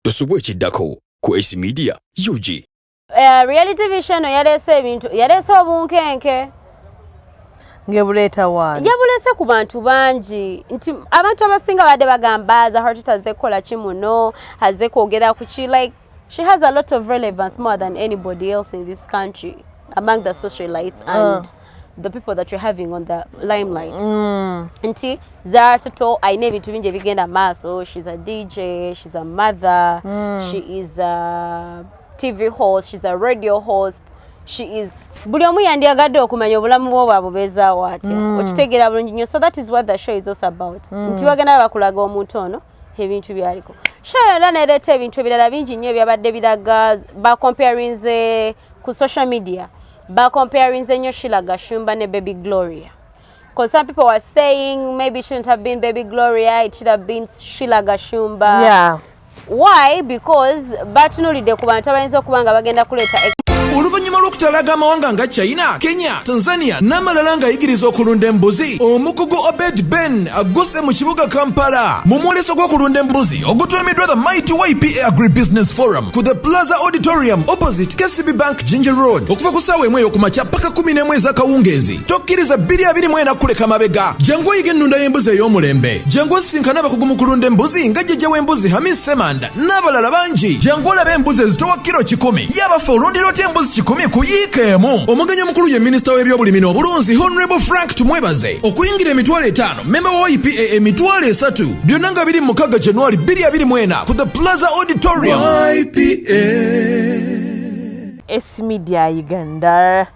Tosubwa ekiddako ku Ace Media UG. Reality vision yaleese ebintu, yaleese obunkenke. Ngebuleeta waani? Yabuleese ku bantu bangi, nti abantu abasinga badde bagamba Zahara Tito azze kukola ki muno, azze kwogera ku ki. Like, she has a lot of relevance, more than anybody else in this country among the socialites and the people that you're having on the limelight, nti Zahara Tito alina ebintu bingi ebigenda maaso. She's a DJ, she's a mother, she is a TV host, she's a radio host, she is buli omu yandyagadde okumanya obulamu bwo bwabubeezaawo atya. Okitegeera bulungi nnyo. So that is what the show is also about, nti bagenda bakulaga omuntu ono ebintu byaliko. Show yonna nereeta ebintu ebirala bingi nnyo ebyabadde biraga bacomparinze ku social media, bacomparinze nnyo Sheila Gashumba ne Baby Gloria, because some people were saying maybe it shouldn't have been Baby Gloria, it should have been Sheila Gashumba. Why? Because batunulidde ku bantu abayinza okuba nga bagenda kuleeta Oluvannyuma lw'okutalaga amawanga nga China, Kenya, Tanzania n'amalala ng'ayigiriza okulunda embuzi, omukugu Obed Ben agguse mu kibuga Kampala mu mwoleso gw'okulunda embuzi ogutuumiddwa the Mighty YPA Agribusiness Forum ku The Plaza Auditorium, opposite KCB Bank, Jinja Road, okuva ku ssaawa 1 ey'okumakya paka 11 ez'akawungeezi. Tokkiriza 2024 kuleka mabega. Jangu oyiga ennunda y'embuzi ey'omulembe. Jangu osisinkane abakugu mu kulunda embuzi nga jjajja w'embuzi Hamis Semanda n'abalala bangi. Jangu olabe embuzi ezitowa kiro 100. Yabaffe, olundira otya embuzi 100 ku yiika emu? Omugenyi omukulu ye minisita w'ebyobulimi n'obulunzi, Honorable Frank Tumwebaze. Okuyingira 50,000, memba wa YPA 30,000. Byonna nga biri mu 6 January 2024 ku The Plaza Auditorium. YPA. S Media Uganda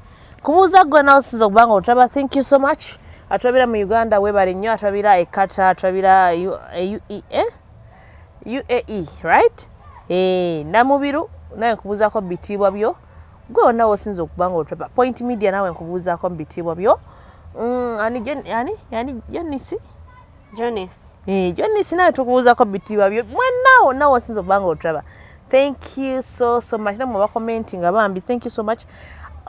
kubuuza gwe nawe osinza okuba nga otulaba. Thank you so much. Atulabira mu Uganda, webale nnyo. Atulabira e Qatar, atulabira UE, UAE, right? Namubiru nawe nkubuuzaako mu bitiibwa byo. Gwe wonna wosinza okuba nga otulaba, Point Media, nawe nkubuuzaako mu bitiibwa byo. Ani ani ani Jonisi? Jonas. Jonisi, nawe tukubuuzaako mu bitiibwa byo. Mwenna wonna wosinza okuba nga otulaba, thank you so so much. Namwe bakomentinga bambi, thank you so much.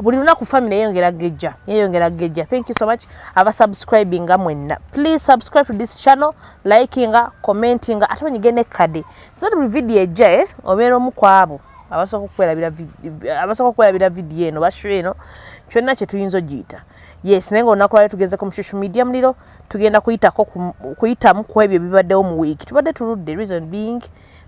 Buli lunaku family yeyongera gejja, yeyongera gejja. Thank you so much abasubscribinga mwenna. Please subscribe to this channel, likinga, commentinga, ate onyige nekkade so that buli video ejja, obeera omu ku abo abasooka okwerabira video eno, basho eno, kyonna kye tuyinza ogiyita. Yes, naye nga olunaku lwali tugenzeko mu social media muliro, tugenda kuyitako kuyitamu ku ebyo ebibaddewo mu wiiki tubadde tuludde. Reason being,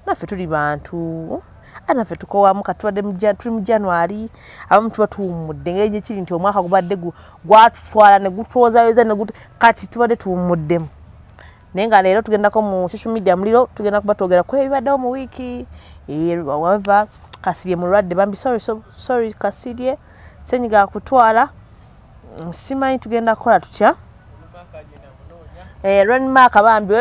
naffe tuli bantu, ate naffe tukowamu. Kati tubadde tuli mu January, abamu tuba tuwummudde engeri gyekiri nti omwaka gubadde gwatutwala ne gutwozayoza ne kati tubadde tuwummuddemu. Naye nga leero tugendako mu social media muliro, tugenda kuba twogera ku ebibaddewo mu wiiki. Wava Kasirye mulwadde bambi. Sorry, so, sorry Kasirye, senyiga akutwala. Simanyi tugenda kukola tutya. Ron Mark bambi.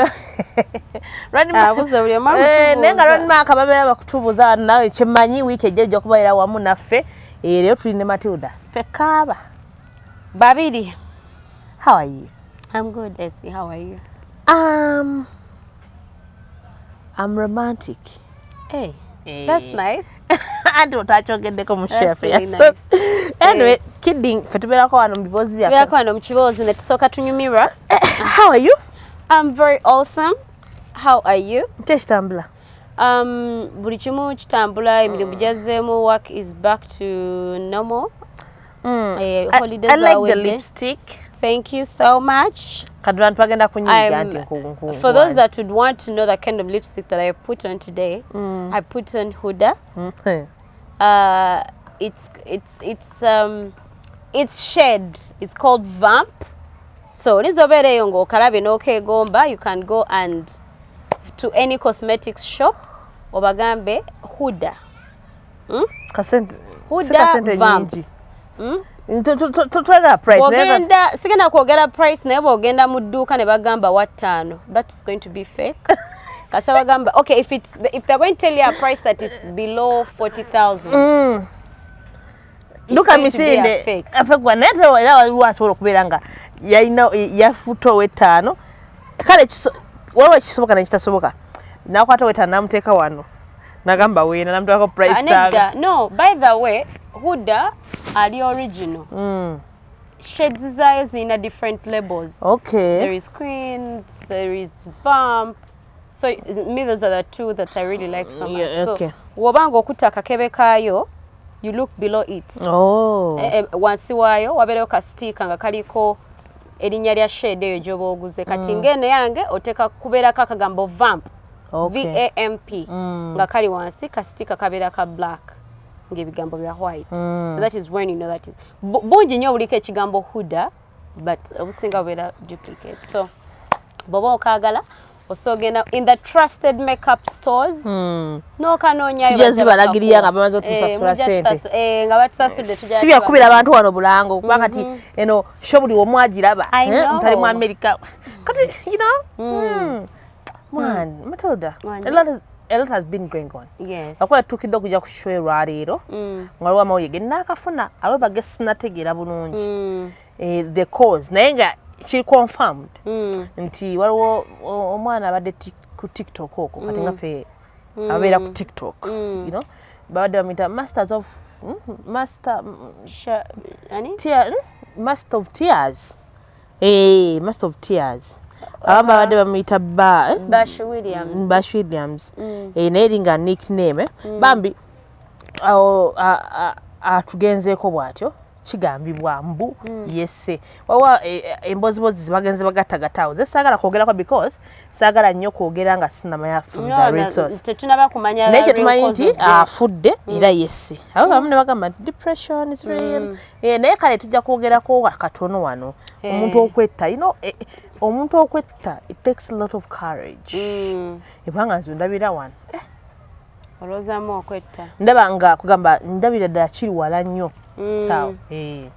Abuze buli omu. Naye nga amutubuuza. Ron Mark babeera bakutubuuza wano, nawe kyemmanyi wiiki ejja ojja kubeera wamu naffe. Leero tuli ne Matilda Fekaaba. Babiri. How are you? I'm good, Essie. How are you? I'm romantic. Hey, that's nice. Anti otakyogeddeko mu That's chef. really nice. Anyway, kidding, ffe tubeerako wano mu biboozi byaffe. Tubeerako wano mu kiboozi ne tusooka tunyumirwa. How are you? I'm very awesome. How are you? Nti ekitambula? Buli kimu kitambula, emirimu gyazzeemu, work is back to normal. Holidays I like the awedde. lipstick. Thank you so much. Kati bantu bagenda kunyiga nti For those that would want to know the kind of lipstick that I put on today, I put on Huda. It's shade. It's called Vamp. So oyinza obeera eyo ng'okalabye n'okeegomba, you can go and to any cosmetics shop obagambe Huda. Kasente Huda si kasente Vamp. nyingi. Twagala price naye Bw'ogenda, sigenda kwogera price, naye bw'ogenda mu dduuka ne bagamba wattaano, that is going to be fake. Kasa bagamba, okay, if they're going to tell you a price that is below 40,000, it's duka going to be a misinde fake. Afe gwa, naye ate era waliwo asobola okubeera nga yalina yafuta ow'ettaano. Kale waliwo ekisoboka nekitasoboka, nakwata ow'ettaano namuteeka wano nagamba weena namutwako price Ah, tag. Nedda, no. By the way, Huda ali original. Shades zaayo zirina different labels. There is Queens, there is Vamp. So me, those are the two that I really like so much. Yeah, okay. So wobanga okutta akakebe kaayo, you look below it. Oh. Wansi waayo wabeereyo ka sticker nga kaliko erinnya lya shade eyo gy'oba oguze. Kati ng'eno yange oteeka kubeerako akagambo "vamp", VAMP, nga kali wansi. Ka sticker kabeera ka black ng'ebigambo bya white. So that is when you know that is bungi nnyo obuliko ekigambo Huda, but obusinga bubeera duplicate. So bw'oba okaagala, osoogenda in the trusted makeup stores n'okanoonyayo. Tujja Bajja zibalagirira bakakuwa. Nga bamaze otusasula Mujja ssente. Nga batusasudde, tujja Si byakubira abantu wano bulango, kubanga kati eno show buli omu agiraba. I know. Mutali mu America kati, man, Matilda, Wanje. a lot has been going on. Akuba tutuukidde okujja ku show olwaleero nga waliwo amawulire ge naakafuna, however ge sinategeera bulungi the cause, naye nga kiri confirmed nti waliwo omwana abadde ku TikTok okwo. Kati nga ffe ababeera ku TikTok, babadde bamuyita masters of master Ani? Tear, master of tears, master of tears. Abamu babadde bamuyita ba Bash Williams. Bash Williams, naye eri nga nickname. Bambi awo atugenzeeko bw'atyo. Kigambibwa mbu yesse. Wawa embozibozi zibagenze bagattagatta awo, ze saagala kwogerako because saagala nnyo kwogera nga sinamanya from the real source. Tetunaba kumanya. Naye kyetumanyi nti afudde era yesse. Abo bamu ne bagamba nti depression is real. Naye kale tujja kwogerako katono wano. Omuntu okwetta, omuntu okwetta, it takes a lot of courage, ebanga nze ndabira wano. Olowoozamu okwetta? Ndaba nga kugamba ndabira ddala kiri wala nnyo saawa.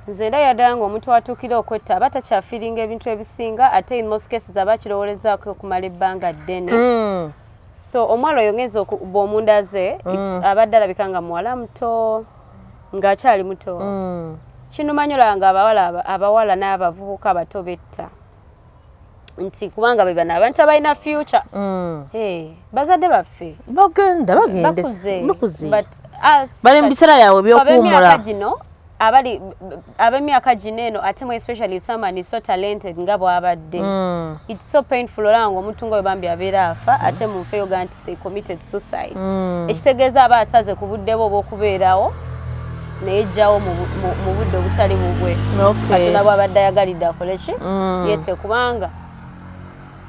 Nze era yaddala ng'omuntu watuukira okwetta aba takyafiiringa ebintu ebisinga, ate in most cases aba akirowolezaako okumala ebbanga ddene. So omuwala oyo ngenza bw'omundaze, abadde alabika nga muwala muto, ng'akyali muto. Kinuma nnyo olaba nga abawala n'abavubuka abato betta, nti kubanga be bano abantu abalina future. Bazadde baffe bagenda bagende bakuze. Bakuze. But us bali mu biseera byabwe ebyokuwummula. Ab'emyaka gino, abali ab'emyaka gino eno, ate mu especially if someone is so talented nga bw'abadde, it's so painful olaba nga omuntu nga oyo bambi abeera afa, ate mu nfa eyoga nti they committed suicide, ekitegeeza aba asaze ku budde bwe obw'okubeerawo neyejjawo mu budde obutali bubwe. Katonda bw'abadde ayagalidde akole ki, yette, kubanga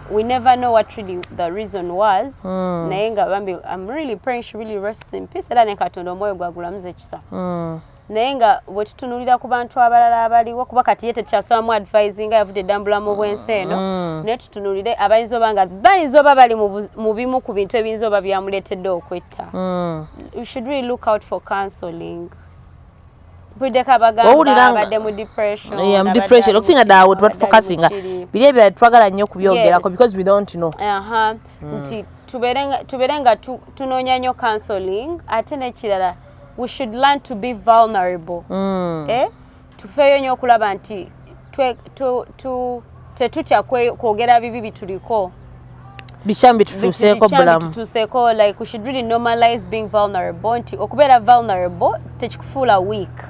we never know what really the reason was. Naye nga bambi, I'm really praying she really rests in peace, era ne Katonda omwoyo gwagulamuza ekisa. Naye nga bwe tutunuulira ku bantu abalala abaliwo, kuba kati ye tekyasobamu advising, yavudde eddambula mu bwensi eno, naye tutunuulire abayinza oba nga bayinza oba bali mu bimu ku bintu ebiyinza oba byamuleetedde okwetta. We should really look out for counseling. Mpuliddeko abagamba Owulira abadde mu depression, Yeah, mu abadde depression. ali mu Okusinga ddala we kino, tuba abadde ali mu tufokasinga kiri. Biri ebirala twagala nnyo okubyogerako because we don't know. Aha, nti tubeere nga tunoonya nnyo counseling. Ate n'ekirala, we should learn to be vulnerable. Eh? Tufeeyo nnyo okulaba nti tetutya kwogera bibi bituliko. Bikyamu bitutuuseeko Bikyamu bulamu. Bitutuuseeko. Like, we should really normalize being vulnerable, nti okubeera vulnerable tekikufuula weak,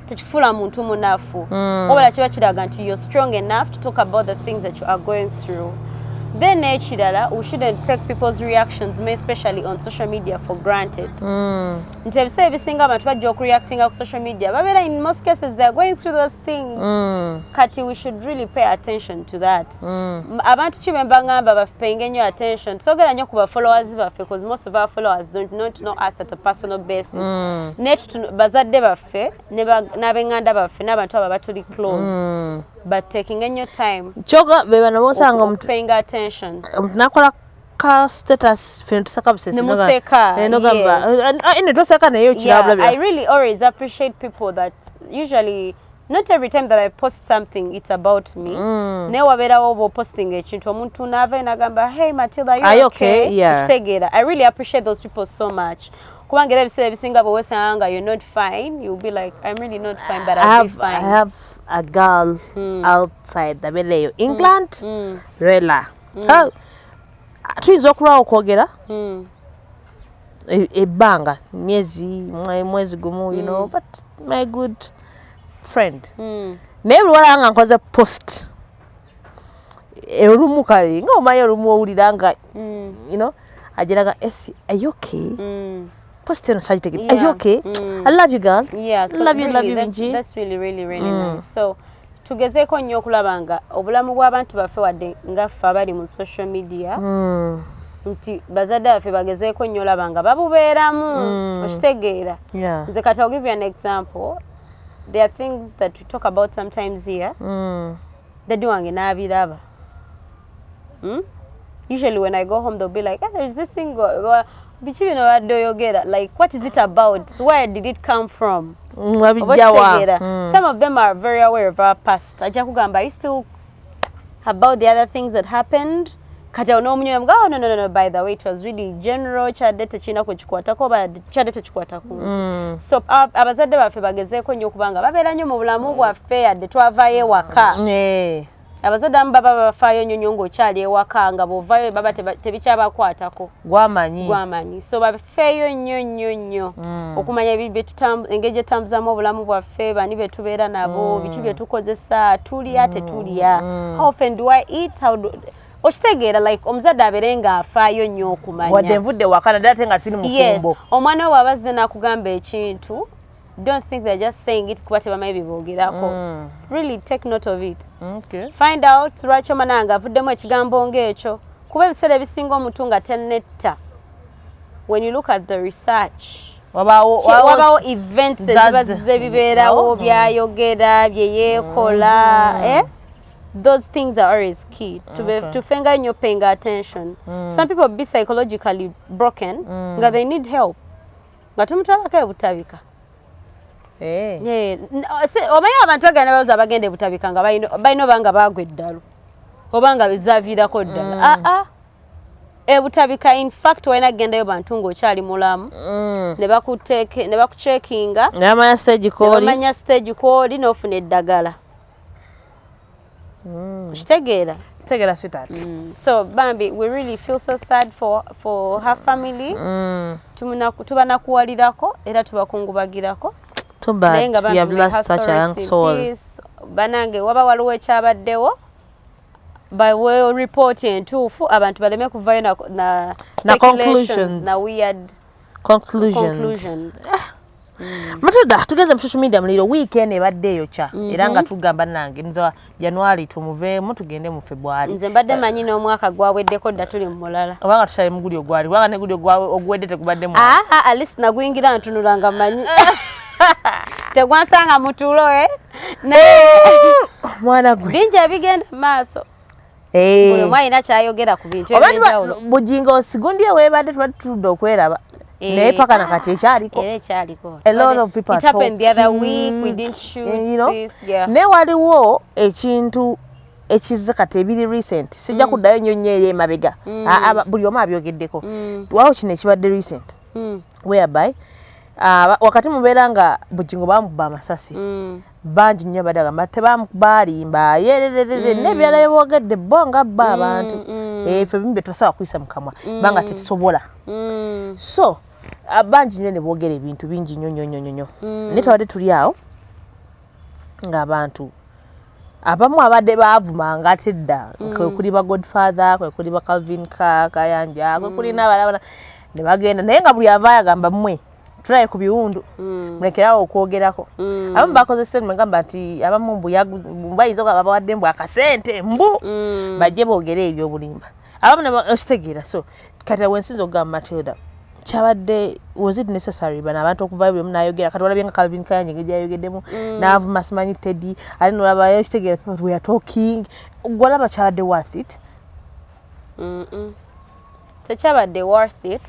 tekikufuula muntu munafu, wabula kiba kiraga nti you're strong enough to talk about the things that you are going through. Then n'ekirala, we shouldn't take people's reactions more especially on social media for granted, nti ebiseera ebisinga abantu bajja okureactinga ku social media babeera, in most cases, they are going through those things. Kati we should really pay attention to that. Abantu ki be mbagamba bapayinga ennyo attention, twogera nnyo ku ba followers baffe, because most of our followers don't not know us at a personal basis, naye bazadde baffe n'ab'eŋŋanda baffe n'abantu abo abatuli close, but taking ennyo time Kyoka be bano bosanga omuntu paying attention. Omuntu nakola ka status, ffe netuseka busesi. Ne museka, nogamba yes. Ne toseka naye Yeah, okirabulabira. I really always appreciate people that usually, not every time that I post something it's about me. Naye wabeerawo bw'oposting ekintu, omuntu n'avayo n'agamba, "Hey Matilda, are you Are you okay?" okay? Yeah. Okitegeera? I really appreciate those people so much. Kubanga era ebiseera ebisinga bwe weesanga nga you're not fine, you'll be like, "I'm really not fine, but I I'll be have, I fine." have a girl outside abeera eyo England, Rela. Ah, tuyinza okulwawo okwogera ebbanga myezi mwezi gumu, but my good friend, naye buli walaba nga nkoze post Olumu kale nga omanyi, olumu owulira nga agiraga, "Esi, are you okay? Post eno sagitegedde. Are you okay? I love you, girl." Yeah, so Love you, really, love you, that's, Bingi. that's really, really, really nice. So tugezeeko nnyo okulaba nga obulamu bw'abantu baffe, wadde nga ffe abali mu social media, nti bazadde baffe bagezeeko nnyo olaba nga babubeeramu, okitegeera? Yeah. Nze kati I'll give you an example. There are things that we talk about sometimes here, daddy wange n'abiraba. Usually when I go home, they'll be like, "Ah, there's this thing, biki bino badde oyogera? Like, what is it about? Where did it come from?" Oba Wabijjawa? Okitegeera? Some of them are very aware of our past. Ajja kugamba, "Are you still about the other things that happened?" Kati awo n'omunyoya, oh, no, no, no, no, by the way, it was really general, kyadde tekirina kwekikwatako oba kyadde tekikwata ku nze. So abazadde baffe bagezeeko nnyo okubanga babeera nnyo mu bulamu bwaffe yadde twavayo ewaka. Abazadde abamu baba bafaayo nnyo nnyo ng'okyali ewaka, nga bw'ovaayo baba tebikyabakwatako. Gwamanyi. Gwamanyi. So bafeeyo nnyo nnyo nnyo okumanya engeri gye tutambuzamu obulamu bwaffe, bani be tubeera nabo, biki bye tukozesa, tulya tetulya, how often do I eat, okitegeera? Like, omuzadde abeere ng'afaayo nnyo okumanya. Wadde nvudde waka, naddala ate nga siri Yes. mufumbo. Omwana we bw'aba azze n'akugamba ekintu, don't think they're just saying it kuba tebamanyi bye boogerako. Really take note of it. Find out lwaki omwana wange avuddemu ekigambo ng'ekyo, kuba ebiseera ebisinga omuntu nga tennetta, when you look at the research, wabaawo wabawo events eziba zize bibeerawo, byayogera, bye yeekola, eh? Those things are always key to be tufenga nnyo paying attention. Some people be psychologically broken nga they need help, nga tumutwalako ebutabika. Yeah, omanyi abantu bagenda balowooza abagenda ebutabika nga balina oba nga baagwa eddalu oba nga zaviirako ddala. Aa, ebutabika in fact walina kugendayo bantu ng'okyali mulamu, ne bakucheckinga, Nabamanya stage ne kwoli. bamanya stage kwoli, n'ofuna eddagala. Okitegeera? Kitegeera, sweetheart. So bambi, we really feel so sad for her family. Tubanakuwalirako era tubakungubagirako. Too bad. Naye nga We have bambi, may lost her such soul a young rest in soul. peace. Banange, waba waliwo ekyabaddewo, bawe ripooti entuufu, abantu baleme kuvayo na Na speculations, conclusions. na weird Conclusions. conclusions. Matilda, tugenze mu social media muliro. Weekend ebadde eyo kya era nga tugamba nange nza January tumuveemu tugende mu February. Nze mbadde manyi n'omwaka gwaweddeko dda, tuli mu mulala. Obanga tukyali mu guli ogwali, kubanga ne guli oguwedde tegubadde mu Ah, ah, at least naguyingira ntunula nga manyi tegwansanga mutulo, eh? Naye mwana gwe, bingi ebigenda mu maaso. Buli omu alina kyayogera ku bintu Oba ebyenjawulo. Bugingo sigundi eweebadde tubadde tutudde okweraba, naye paka nakati ekyaliko. Era ekyaliko. A lot of people It are happened the other week, we talking, didn't shoot this, yeah. Naye waliwo ekintu ekizze kati ebiri recent, sijja kuddayo nnyo nnyo eri emabega. Buli omu abyogeddeko. Waliwo kino ekibadde recent whereby wakati mubeera nga Bugingo bamukuba amasasi, bangi nnyo badde bagamba tebaalimba, yerererere n'ebirala byeboogedde bo nga bo abantu. Ffe bimu bye tusobola kuyisa mu kamwa banga tetusobola. So bangi nnyo ne boogera ebintu bingi nnyo nnyo nnyo nnyo, naye twabadde tuli awo ng'abantu abamu abadde baavumanga ate dda, kwe kuli ba Godfather, kwe kuli ba Calvin Kayanja, kwe kuli n'abalala ne bagenda, naye nga buli avaayo agamba, "Mmwe tulaye ku biwundu, mulekerawo okwogerako." Abamu bakoze statement gamba nti abamu mbu bayinza okuba babawadde mbu akasente mbu bajje boogere ebyobulimba, abamu ne okitegeera. So kati awo ensinza okugamba, Matilda, kyabadde, was it necessary bano abantu okuvayo buli omu n'ayogera? Kati walabye nga Calvin Kayanja engeri gyayogeddemu n'avuma simanyi Teddy, ate nolabayo, okitegeera, people we are talking. Gwalaba kyabadde worth it? Tekyabadde worth it,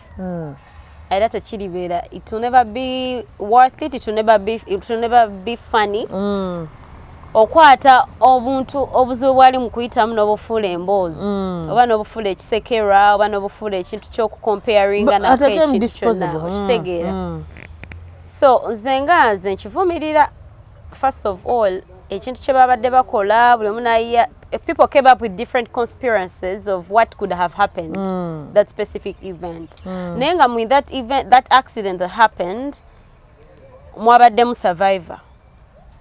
era tekiribeera. It will never be worth it. It will never be funny okwata obuntu obuzibu bwali mu kuyitamu n'obufuula emboozi, oba n'obufuula ekisekera, oba n'obufuula ekintu ky'okucomparinga nako Ate ate ekintu kyonna. disposable. Okitegeera? So nze nga nze nkivumirira. First of all, ekintu kye babadde bakola, buli omu nayiya, people came up with different conspiracies of what could have happened, that specific event. Naye nga mu that event, that accident that happened, mwabaddemu survivor,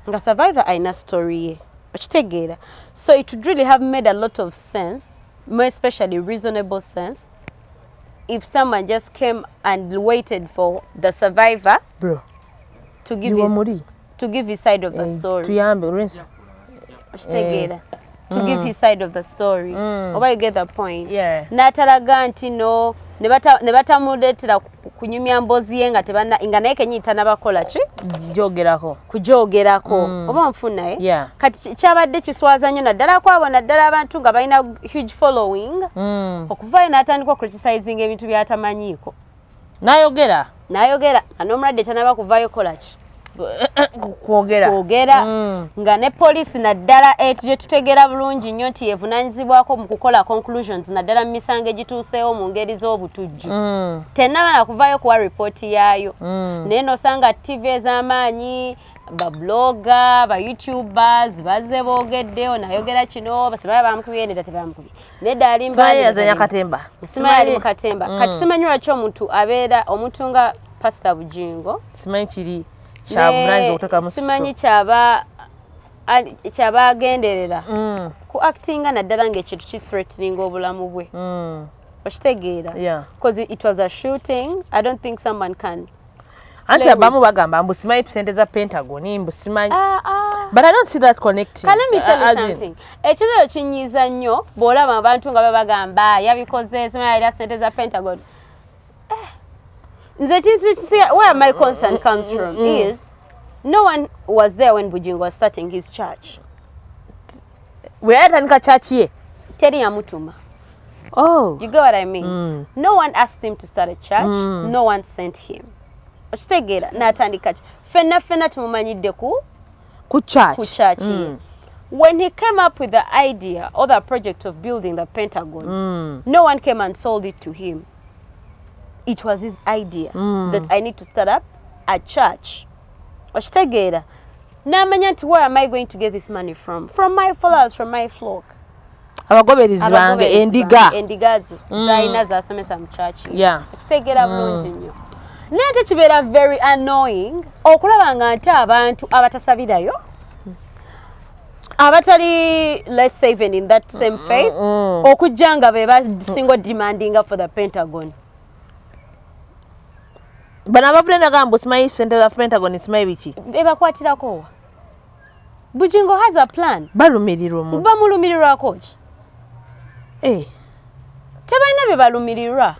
nga survivor alina story ye. Okitegeera? So it would really have made a lot of sense, more especially reasonable sense, if someone just came and waited for the survivor Bro, to give you his, muli to give his side of the Eh, story. Tuyambe olw'ensonga. Okitegeera? To give his side of the story, oba you get the point? Yeah. N'atalaga nti no ne batamuleetera kunyumya mboozi ye nga tebanna, nga naye kenyini tanabakola ki? Gyogerako. Kugyogerako, oba nfunaye? Yeah. Kati kyabadde kiswaza nnyo, naddala kwabo, naddala abantu nga balina huge following, okuvaayo n'atandika ocriticizing ebintu by'atamanyiiko. N'ayogera. N'ayogera nga n'omulwadde tanaba kuvaayo kola ki? Kwogera. Kwogera. Nga ne poliisi, naddala gye tutegeera bulungi nnyo nti yevunaanyizibwako mu kukola conclusions, naddala mu misango egituuseewo mu ngeri z'obutujju, tennaba na kuvaayo kuwa ripooti yaayo, naye nosanga TV ez'amaanyi, bablogger, bayoutubers bazze boogeddeyo, nayogera kino, basimaya bamukubye, nedda tebamukubye, nedda alimba. Simanyi Nedda yazanya talimba. Katemba. Simanyi ali mu katemba. Kati simanyi lwaki omuntu abeera omuntu nga Pasita Bujingo Simanyi kiri kyabuvunanyizibwa okuteekamu. Simanyi kyaba agenderera ku actinga, naddala ng'ekintu kithreatening obulamu bwe. Okitegeera? Yeah. Because it was a shooting. I don't think someone can Anti play. Abamu bagamba mbu simanyi sente za Pentagon, mbu simanyi, Ah, ah. but I don't see that connecting. Ka let me tell you As in- something. Ekirero kinyiiza nnyo bw'olaba abantu nga babagamba yabikoze, simanyi alina sente za Pentagon. Eh, nze ekintu where my concern comes from is no one was there when Bujingo was starting his church. Bwe yali atandika church ye. Teri yamutuma. Oh. You get what I mean? No one asked him to start a church. No one sent him. Okitegeera? N'atandika ki, ffenna ffenna tumumanyidde ku ku church. Ku church ye. When he came up with the idea or the project of building the Pentagon, no one came and sold it to him. It was his idea that I need to start up a church. Okitegeera? N'amanya nti where am I going to get this money from? From my followers, from my flock. Abagoberezi bange. Abagoberezi Endiga. bange, endiga ze zalina zasomesa mu church ye. Okitegeera bulungi nnyo? Naye ate kibeera very annoying okulaba nga nti abantu abatasabirayo, abatali, let's say, even in that same faith, okujja nga be basinga demandinga for the Pentagon. Bano abavudde nagamba mbu simanyi sente za Pentagon, simanyi biki. Ebakwatirako wa? Bujingo has a plan. Balumirirwa omuntu. Bamulumirirwako ki? Eh, Tebalina bye balumirirwa.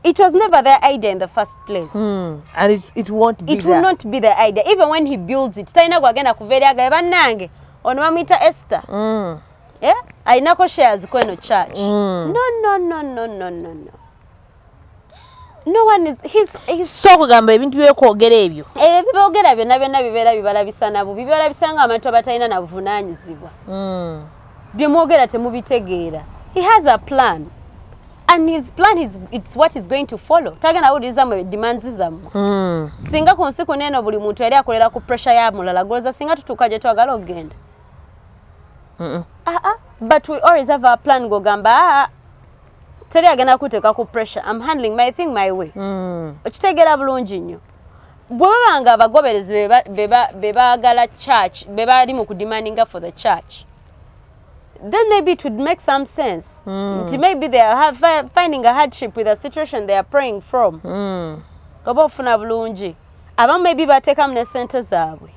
It was never their idea in the first place. And it won't be It will there. not be the idea. Even when he builds it, talina gwagenda kuva eri agabe, bannange ono bamuyita Esther, yeah? Alinako shares kweno church. No, no, no, no, no, no, no, no one is he's So okugamba ebintu byokwogera ebyo. Ebyo biboogera byonna byonna bibeera bibalabisa na bubi, bibalabisa nga abantu abatalina na buvunaanyizibwa. Bye mwogera temubitegeera. He has a plan, and his plan is, it's what he's going to follow. Tagenda wuliriza mwe demands zammwe. Singa ku nsi kuno eno buli muntu yali akolera ku pressure ya mulala, golooza singa tutuuka gye twagala okugenda? Ah, ah. But we always have our plan. Gogamba, ah, ah, teri agenda kuteeka ku pressure. I'm handling my thing my way. Okitegeera bulungi nnyo? Bwe baba nga abagoberezi be baagala church, be bali mu kudemandinga for the church, then maybe it would make some sense nti maybe they are finding a hardship with the situation they are praying from. Oba ofuna bulungi? Abamu maybe bateekamu ne sente zaabwe.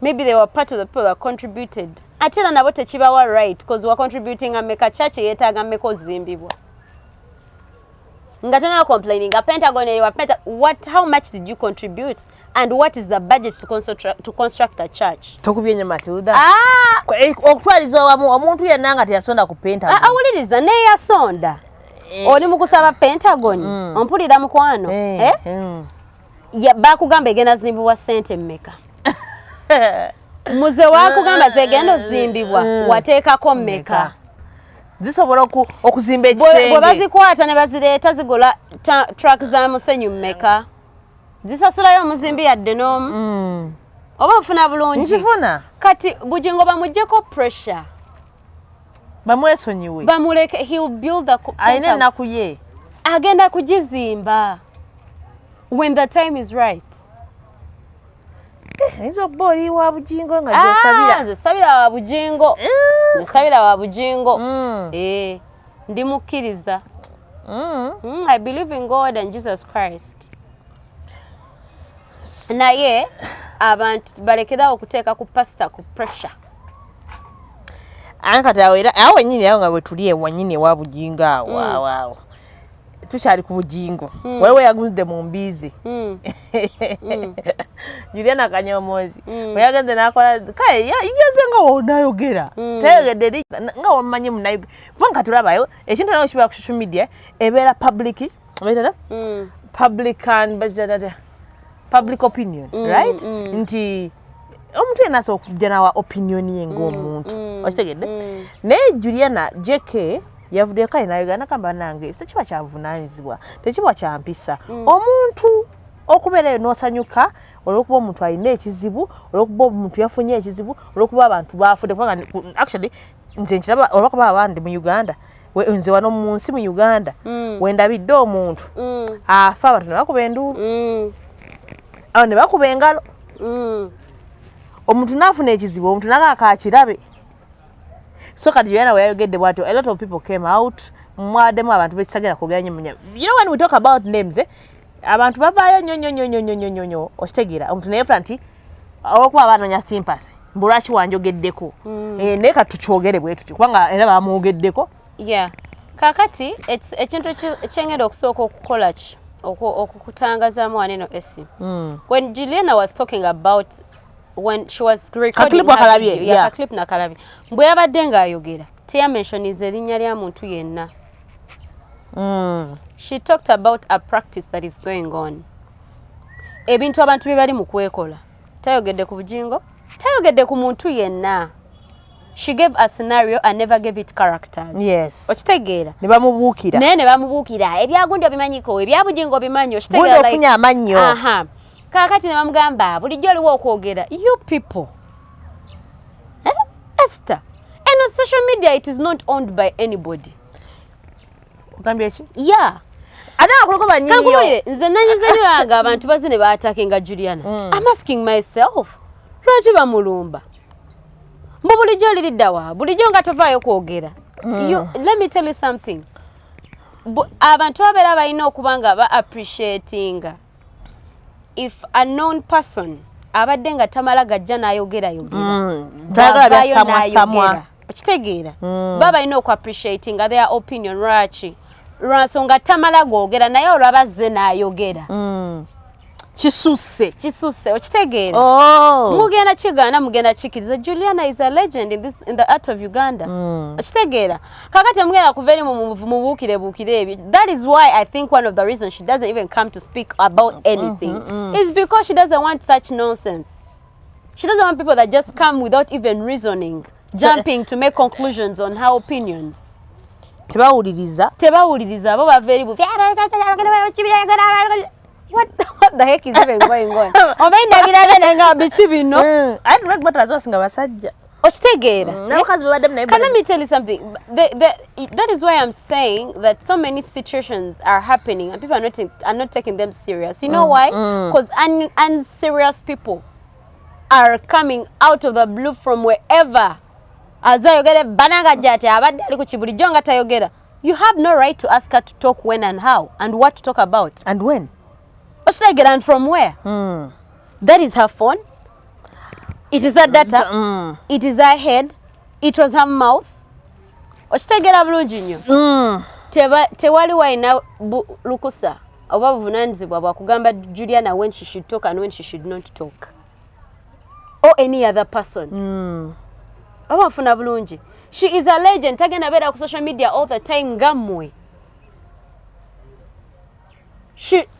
Maybe they were part of the people that contributed. Ate era nabo tekibawa right, because wa contributing ameka? Church yeetaaga mmeka ozimbibwa? Nga tona complaining a Pentagon eriwa Penta, what, how much did you contribute and what is the budget to construct the church? Tokubye nnyo, Matilda. Ah! Okutwaliza awamu, omuntu yenna nga teyasonda ku Pentagon. Ah, awuliriza, neyasonda, oli mu kusaba Pentagon, ompulira mukwano? Eh, Eh? Bakugamba egenda zimbibwa ssente mmeka? Muze wakugamba zegenda ozimbibwa, wateekako mmeka? Zisobola okuzimba Bwe ekisenge. bazikwata ne bazireeta, zigula truck za musenyu mmeka? Zisasulayo omuzimbi yadde n'omu? Oba ofuna bulungi? Nkifuna. Kati Bugingo bamuggyeko pressure. Bamwesonyiwe. Bamuleke, he'll build the Alina Pentagon. ennaku ye. Agenda kugizimba when the time is right. Oyinza okuba oli wa Bujingo nga gyosabira. Ah, nze sabira wa Bujingo. Nze sabira wa Bujingo. Eh, ndi mukkiriza. I believe in God and Jesus Christ. Naye abantu balekerawo okuteeka ku pastor ku pressure. Anti kati awo era awo wennyini awo nga bwe tuli ewanyini ewa Bujingo awo awo awo tukyali ku Bujingo, waliwo yagudde mu mbizi, Juliana Kanyomozi, bwe yagenze n'akola kale yaze nga wonayogera tayogedde eri nga wamanyi munayo, kubanga tulabayo ekintu nayo kibeera ku social media, ebeera public, bayita public and bazita public opinion, right? Nti omuntu yenna asobola okujja nawa opinion ye ng'omuntu, okitegedde? Naye Juliana JK yavuddeyo kale nayogera nagamba, nange tekiba kyabuvunaanyizibwa, tekiba kya mpisa omuntu okubeera eyo n'osanyuka olwokuba omuntu alina ekizibu, olwokuba omuntu yafunye ekizibu, olwokuba abantu bafudde. Kubanga actually nze nkiraba, olwokuba abandi mu Uganda, nze wano mu nsi mu Uganda wendabidde omuntu afa, abantu ne bakuba enduulu, awo ne bakuba engalo. Omuntu naafuna ekizibu, omuntu nagaaka akirabe. So kati Juliana weyayogedde bwatyo, a lot of people came out, mwaddemu abantu bekisagera kwogera nnyo munya. You know, when we talk about names, eh, abantu bavaayo nnyo nnyo nnyo nnyo nnyo nnyo nnyo nnyo, okitegeera? Omuntu neyefula nti olwokuba aba anoonya sympathy, mbu lwaki wanjogeddeko? Eh, naye kati tukyogere bwe tutyo kubanga era bamwogeddeko. Yeah, kakati ekintu ekyengenda okusooka okukola ki okukutangazaamu waneno esi, when Juliana was talking about, when she was recording Ka clip her wakalabye, video, yeah, yeah. Ka clip nakalabye. Bwe yabadde ng'ayogera teyamensioniza erinnya lya muntu yenna. She talked about a practice that is going on, ebintu abantu bye bali mu kwekola. Tayogedde ku Bujingo, tayogedde ku muntu yenna. She gave a scenario and never gave it characters. Okitegeera? Ne bamubuukira. Naye ne bamubuukira, ebyagundi obimanyiko, ebyabujingo obimanyi. Gundi okitegeera? Ofunye amannyo. Aha, kaakati ne bamugamba bulijjo oliwo okwogera. You people, eh? Esther, eno social media, it is not owned by anybody. Ogambye ki? Yeah. Ate abakuleko banyiniyo. Kankubulire, nze nanyiza nnyo nga abantu bazze ne baattackinga Juliana. I'm asking myself, lwaki bamulumba? Mbu bulijjo oliriddawa, bulijjo nga tovaayo kwogera. Let me tell you something. Abantu babeera balina okuba nga ba appreciatinga if a known person abadde nga tamala gajja n'ayogerayogera. Tayagala Bw'avaayo byasamwasamwa. n'ayogera. Okitegeera? Baba balina okuappreciatinga their opinion. Lwaki? Lwansonga tamala googera, naye olwaba azze n'ayogera, Kisusse. Kisusse, okitegeera? Oh. Mugenda kigaana, mugenda kikiriza, Juliana is a legend in the art of Uganda, okitegeera? Kakati mugenda kuva eri mubuukire buukire ebyo. That is why I think one of the reasons she doesn't even come to speak about anything is because she doesn't want such nonsense. She doesn't want people that just come without even reasoning, jumping to make conclusions on her opinions. Tebawuliriza. Tebawuliriza, bo bava eri bufi. What the heck is even going on? Oba endabirabe naye nga biki bino? Ate tulaki basinga basajja. Okitegeera? N'abakazi babaddemu naye. Can let me tell you something. That is why I'm saying that so many situations are happening and people are not taking them serious. You know why? Because unserious people are coming out of the blue from wherever. Azayogere bananga jati abadde ali ku kibulijjo nga tayogera. You have no right to ask her to talk when and how and what to talk about. And when. Okitegeera? And from where? That is her phone. It is her data. It is her head. It was her mouth. Okitegeera bulungi nnyo? Tewali walina lukusa oba buvunaanyizibwa bwakugamba Juliana when she should talk and when she should not talk, or any other person. Oba nfuna bulungi? She is a legend. Tagenda beera ku social media all the time nga mmwe.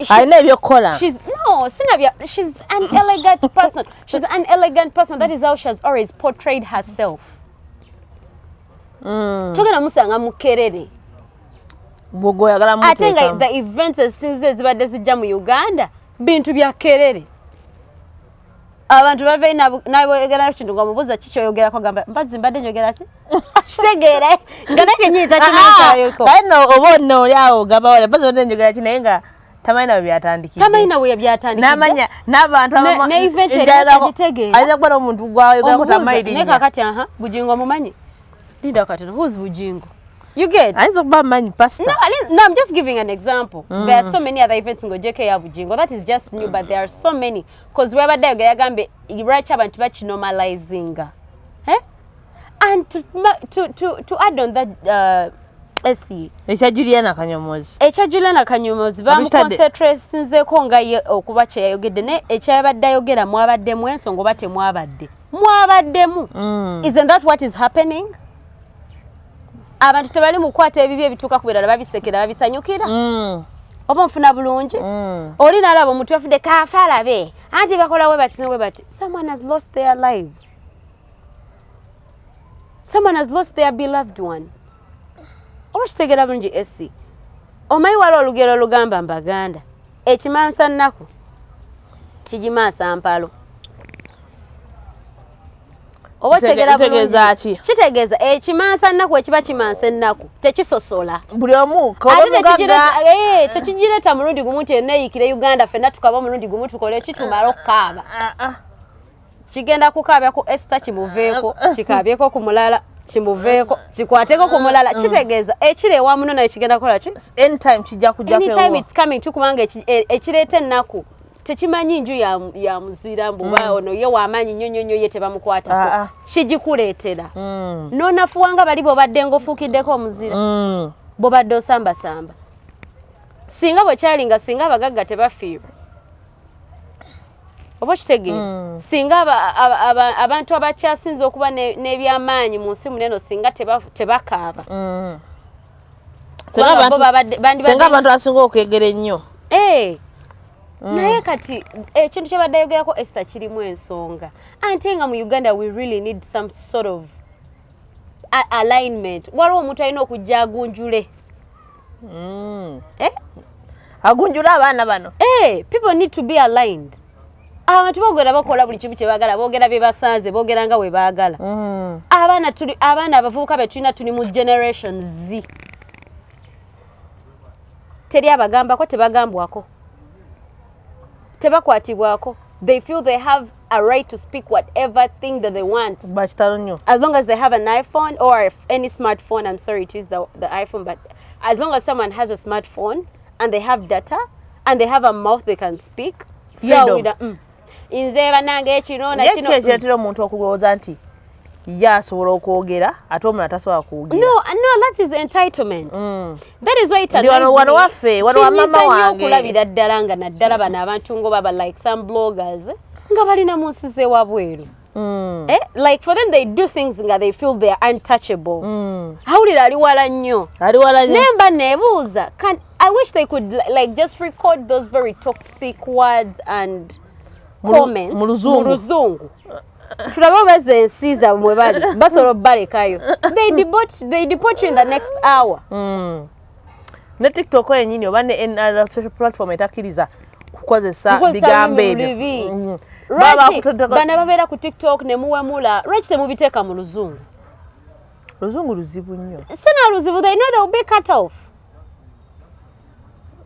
Alina ebyokukola. She's no, Sinabia. She's an elegant person. She's an elegant person. That is how she has always portrayed herself. Togenda musanga mukerere. Bw'oyagala Ate nga muteekamu. the events ezisinze ezibadde zijja mu Uganda bintu bya kerere. Abantu bava nayogera kintu nga mubuuza ki kyoyogerako, gamba mpazi mbadde njogera ki, kitegeere nga naye kenyini takimanyi kyayoko. Kale nno oba nno oli awo ogamba wala mpazi mbadde njogera ki, naye nga Tamanyi nawe byatandikidde. Tamanyi nawe byatandikidde. N'amanya n'abantu abamu. Ne event erigitegeera. Ayinza kuba n'omuntu gwayogerako tamanyi linnya. Naye kakati aha, Bujingo mumanyi? Linda katono, who's Bujingo? You get? Ayinza okuba amanyi pastor. No, I'm just giving an example. There are so many other events ng'ogyeko eya Bujingo. That is just new, but there are so many. Because webadde ayogera yagambye lwaki abantu bakinormalizinga. Eh? And to add on that SE. Ekya Juliana Kanyomozi. Ekya Juliana Kanyomozi bamuconcentratinzeeko nga ye okuba kye yayogedde, naye ekyabadde ayogera mwabaddemu ensonga oba temwabadde? Mwabaddemu. Isn't that what is happening? Abantu tebali mu kukwata ebibi ebituuka ku birala, babisekera, babisanyukira. Oba nfuna bulungi? Oli n'alaba omuntu yafudde kaafa alabe anti bakola we bati ne bati. Someone has lost their lives. Someone has lost their beloved one. Oba kitegeera bulungi esi? Omanyi waliwo olugero olugamba mbaganda, ekimansa nnaku kigimansa mpalo. Oba kitegeera bulungi? Kitegeeza ekimansa nnaku ekiba kimansa ennaku tekisosola. Buli omu tekigireeta mulundi gumu nti eneeyikire Uganda ffenna tukaba omulundi gumu tukole kitumale okukaaba. Kigenda kukaabya ku Esther kimuveeko, kikaabyeko ku mulala kimuveeko, kikwateko ku mulala. Kitegeeza ekiri ewa muno naye kigenda kukola ki? Anytime kijja kujjako. Anytime it's coming to, kubanga ekireeta ennaku tekimanyi nju ya muzira mbu ono ye w'amaanyi nnyo nnyo nnyo ye tebamukwatako. Kigikuleetera. N'onafuwanga bali bw'obadde ng'ofuukiddeko omuzira. Bw'obadde osambasamba. Singa bwe kyalinga singa abagagga tebafiirwa. Oba okitegeera? Singa abantu abakyasinze okuba n'ebyamaanyi mu nsi munene singa tebakaaba. Singa abantu abasinga okwegera ennyo. Naye kati ekintu kye badde ayogerako Esther kirimu ensonga. Ate nga mu Uganda we really need some sort of alignment. Waliwo omuntu alina okujja agunjule. Agunjule abaana bano. People need to be aligned. Abantu boogera bakola buli kimu kye baagala, boogera bye basanze, boogera nga bwe baagala. Abaana tuli, abaana abavubuka be tulina tuli mu generation Z. Teri abagambako, tebagambwako. Tebakwatibwako. They feel they have a right to speak whatever thing that they want. Bakitalo nnyo. As long as they have an iPhone or any smartphone, I'm sorry to use the iPhone, but as long as someone has a smartphone and they have data and they have a mouth they can speak. Freedom. Nze bannange kino na kino. Ye kireetera omuntu okulowooza nti ye asobola okwogera ate omulala tasobola kwogera. No, that is entitlement. That is why it annoys me. Wano waffe, wano wa mama wange. Okulabira ddala nga naddala bano abantu ngo baba like some bloggers nga balina mu nsi z'ewabweru. Like for them they do things nga they feel they are untouchable. Awulira ali wala nnyo. Ali wala nnyo. Naye mba neebuuza, I wish they could like just record those very toxic words and comments mu Luzungu. Tulabe oba ensi zaabwe mwe bali basobola obbalekayo. They deport you in the next hour. Ne TikTok yennyini oba ne NRL social platform etakkiriza kukozesa bigambo ebyo. Bano babeera ku TikTok ne muwemula, lwaki temubiteeka mu Luzungu? Luzungu luzibu nnyo. Sina luzibu, they know they will be cut off.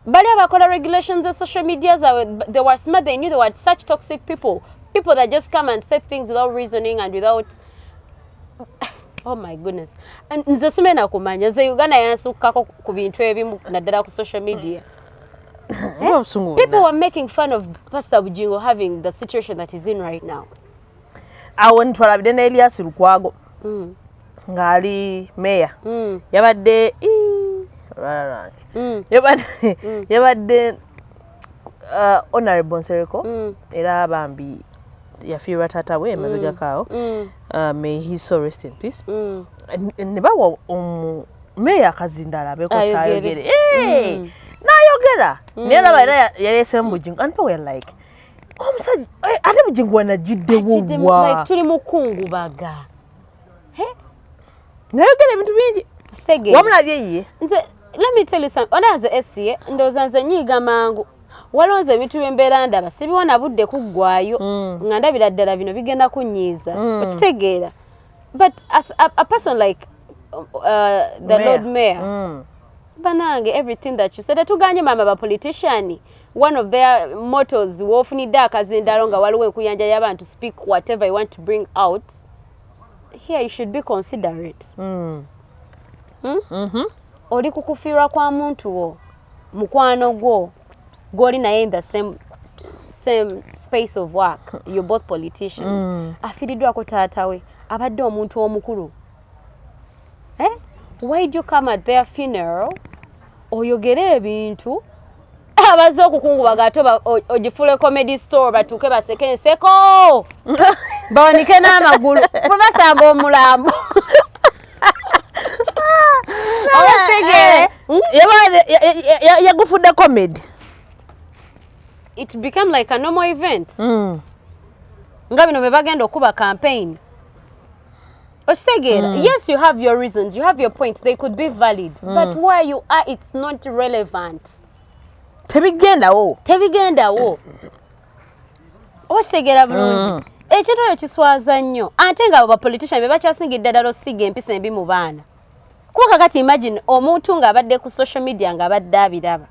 Bali abakola regulations za social media zaabwe, they were smart, they knew they were such toxic people. People that just come and say things without reasoning and without... Oh my goodness. Nze simena kumanya, nze Uganda yansukkako ku bintu ebimu naddala ku social media. People were making fun of Pastor Bujingo having the situation that he's in right now. Awo ntwalabidde ne Elias Lukwago ng'ali mayor. Yabadde yabadde Honorable Nsereko era bambi yafiirwa taata we emabegako awo. May his soul rest in peace. Ne bawa meya akazindaalo abeeko kyayogere. N'ayogera naye alaba era yaleeseemu Bujingo and people were like omusajja ate Bujingo wanajjiddewo wa tuli mu kungubaga. Nayogera ebintu bingi. Wamulabye ye. Nze let me tell you something. Ona nze SCA ndowooza nze nyiiga mangu. Waliwo nze ebintu bye mbeera ndaba sibiwona budde kuggwayo nga ndabira ddala bino bigenda kunnyiiza. Okitegeera. But as a person like the Lord Mayor, Banange, everything that you said, tetuganye mama ba politician, one of their mottos woofunidde akazindalo nga waliwo enkuyanja y'abantu, speak whatever you want to bring out here, you should be considerate. Oli ku kufiirwa kwa muntu wo, mukwano gwo gw'oli naye in the same space of work, you're both politicians, afiiriddwako taata we abadde omuntu omukulu, eh? Why do you come at their funeral oyogere ebintu abazze okukungubaga, ate ogifuule comedy store, batuuke baseke enseko, bawanike n'amagulu bwe basamba omulambo? Obategeere? Yagufudde comedy. It became like a normal event, nga bino bwe bagenda okuba campaign, okitegeera? Yes, you have your reasons, you have your points, they could be valid, but where you are, it's not relevant. Tebigendawo. Tebigendawo, oba kitegeera bulungi? Ekintu ekyo kiswaza nnyo, ate nga abo bapolitician be bakyasingidde ddala osiga empisa embi mu baana, kuba kakati imagine omuntu ng'abadde ku social media, ng'abadde abiraba,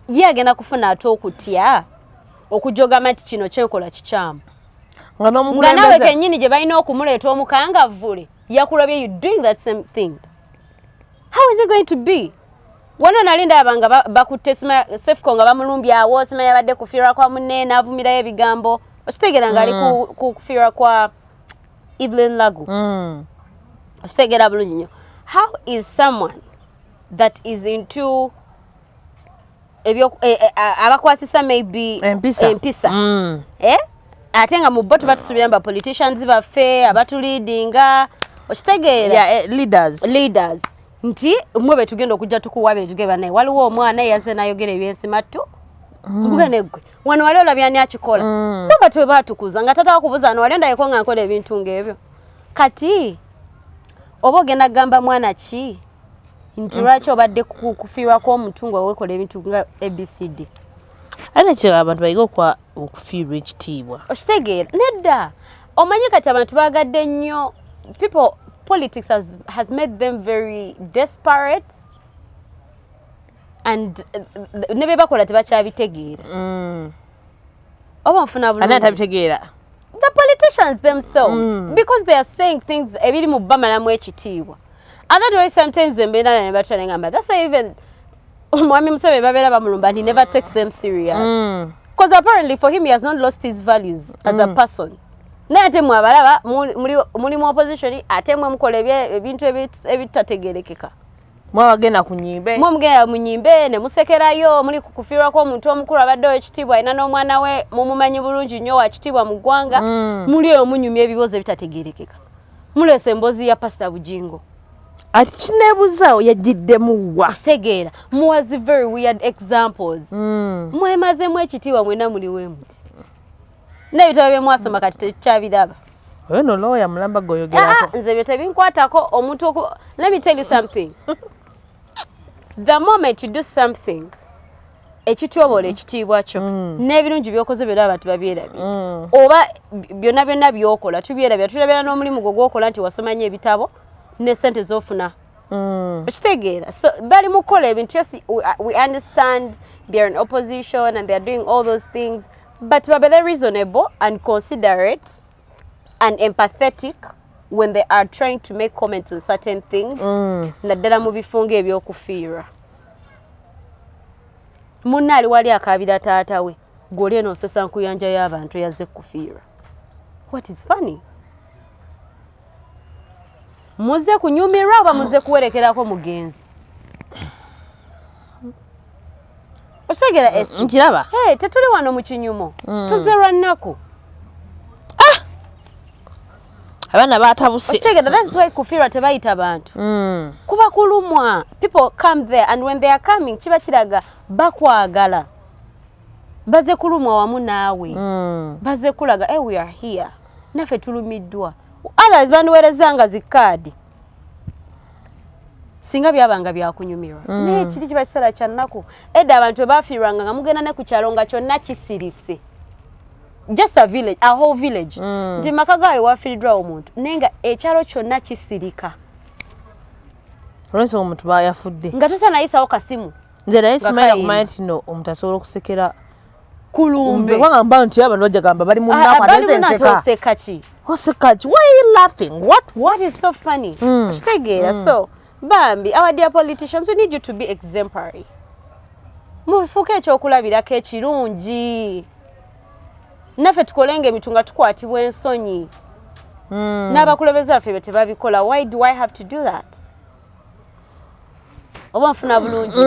ye agenda kufuna ate okutya okujogama nti kino kyenkola kikyamu, nga nga naawe n'omukulembeze kennyini gye balina okumuleeta omukangavvule yakulabye you doing that same thing. How is it going to be? Wano nali ndaba nga bakutte Sefco nga bamulumbye awo, sima yabadde kufiirwa kwa munne n'avumirayo ebigambo, okitegeera, ng'ali ku kufiirwa kwa Evelyn Lagu. Okitegeera bulungi nnyo? How is someone that is into ebyo abakwasisa maybe Empisa. empisa, eh? Ate nga mu bo tuba tusuubira ba politicians baffe abatuleadinga, okitegeera? Yeah, leaders. Leaders, nti mmwe be tugenda okujja tukuwabire, tugeba naye waliwo omwana eyazze n'ayogera ebyensimattu, nkugende gwe wano wali olabye ani akikola? Bo batwe batukuza nga tata wakubuza wano wali ondayeko nga nkola ebintu ng'ebyo. Kati oba ogenda kugamba mwana ki nti lwaki obadde kufiirwa kw'omuntu nga weekola ebintu nga ABCD? Ate nekirala, abantu bayige okufiirwa ekitiibwa. Okitegeera? Nedda, omanyi kati abantu bagadde nnyo, people, politics has made them very desperate and ne bye bakola tebakyabitegeera. Oba nfuna Ani bulungi? atabitegeera? The politicians themselves, because they are saying things ebiri mu bamalamu ekitiibwa, and that way sometimes embeera naye batya nengamba, that's why even omwami Museveni babeera bamulumba and he never takes them serious, because apparently for him he has not lost his values as a person. Naye ate mwe abalaba muli mu opposition, ate mwe mukola ebintu ebitategerekeka. Mwabagenda ku nyimbe. Mwe mugenda munyimbe ne musekerayo, muli ku kufiirwako omuntu omukulu abaddewo ekitiibwa, alina n'omwana we mumumanyi bulungi nnyo, wa kitiibwa mu ggwanga, muli eyo munyumya ebibuuzo ebitategerekeka, muleesa emboozi ya Pasita Bujingo. Ati kineebuzaawo yagiddemu wa? Kitegeera, muwazi very weird examples. Mwemazemu ekitiibwa mwena muliwe muti n'ebitabo bye mwasoma kati tetukyabiraba. Oyo no lawyer mulamba gweoyogerako. Ah, nze ebyo tebinkwatako. Omuntu let me tell you something, the moment you do something ekityobola ekitiibwa kyo, n'ebirungi byokoze byonna abantu babyerabira, oba byonna byonna byokola tubyerabira, tulabira n'omulimu gwo gwokola nti wasoma nnyo ebitabo ne sente z'ofuna, okitegeera? So bali mu kukola ebintu, yes, we understand they're in opposition and they're doing all those things, but babeere reasonable and considerate and empathetic when they are trying to make comments on certain things, naddala mu bifo ng'ebyokufiirwa. Munna ali wali akaabira taata we, gw'oli eno osesa nkuyanja y'abantu eyazze kufiirwa. What is funny? Muzze kunyumirwa oba muzze kuwerekerako mugenzi? Okitegeera esi? Nkiraba. Hey, tetuli wano mu kinyumo, tuzze lwa nnaku. Abaana batabuse. Okitegeera? That's why kufiirwa tebayita bantu, kuba kulumwa. People come there, and when they are coming kiba kiraga bakwagala, baze kulumwa wamu naawe, baze kulaga, hey, we are here, naffe tulumiddwa. Others bandiweereza nga zikaadi singa byabanga byakunyumirwa, naye kiri kiba kiseera kya nnaku. Edda abantu bwe bafiirwanga nga mugenda ne ku kyalo nga kyonna kisirise, just a village, a whole village, nti maka gaali wafiiriddwawo omuntu, naye nga ekyalo kyonna kisirika. Olwensonga omuntu bayafudde. Nga tosanayisawo kasimu. Nze naye Nga simanyi kayimba. kumanya nti no omuntu asobola okusekera kulumbe. Kubanga mba nti abantu bajja gamba bali mu Ah, nnaku bali ate nze munaku nseka. oseka ki? Oseka ki? Why are you laughing? What? What is so funny? Okitegeera? So bambi, our dear politicians, we need you to be exemplary. Mufuuke ekyokulabirako ekirungi, naffe tukolenga ebintu nga tukwatibwa ensonyi. N'abakulembeze baffe bye tebabikola. Why do I have to do that? Oba nfuna bulungi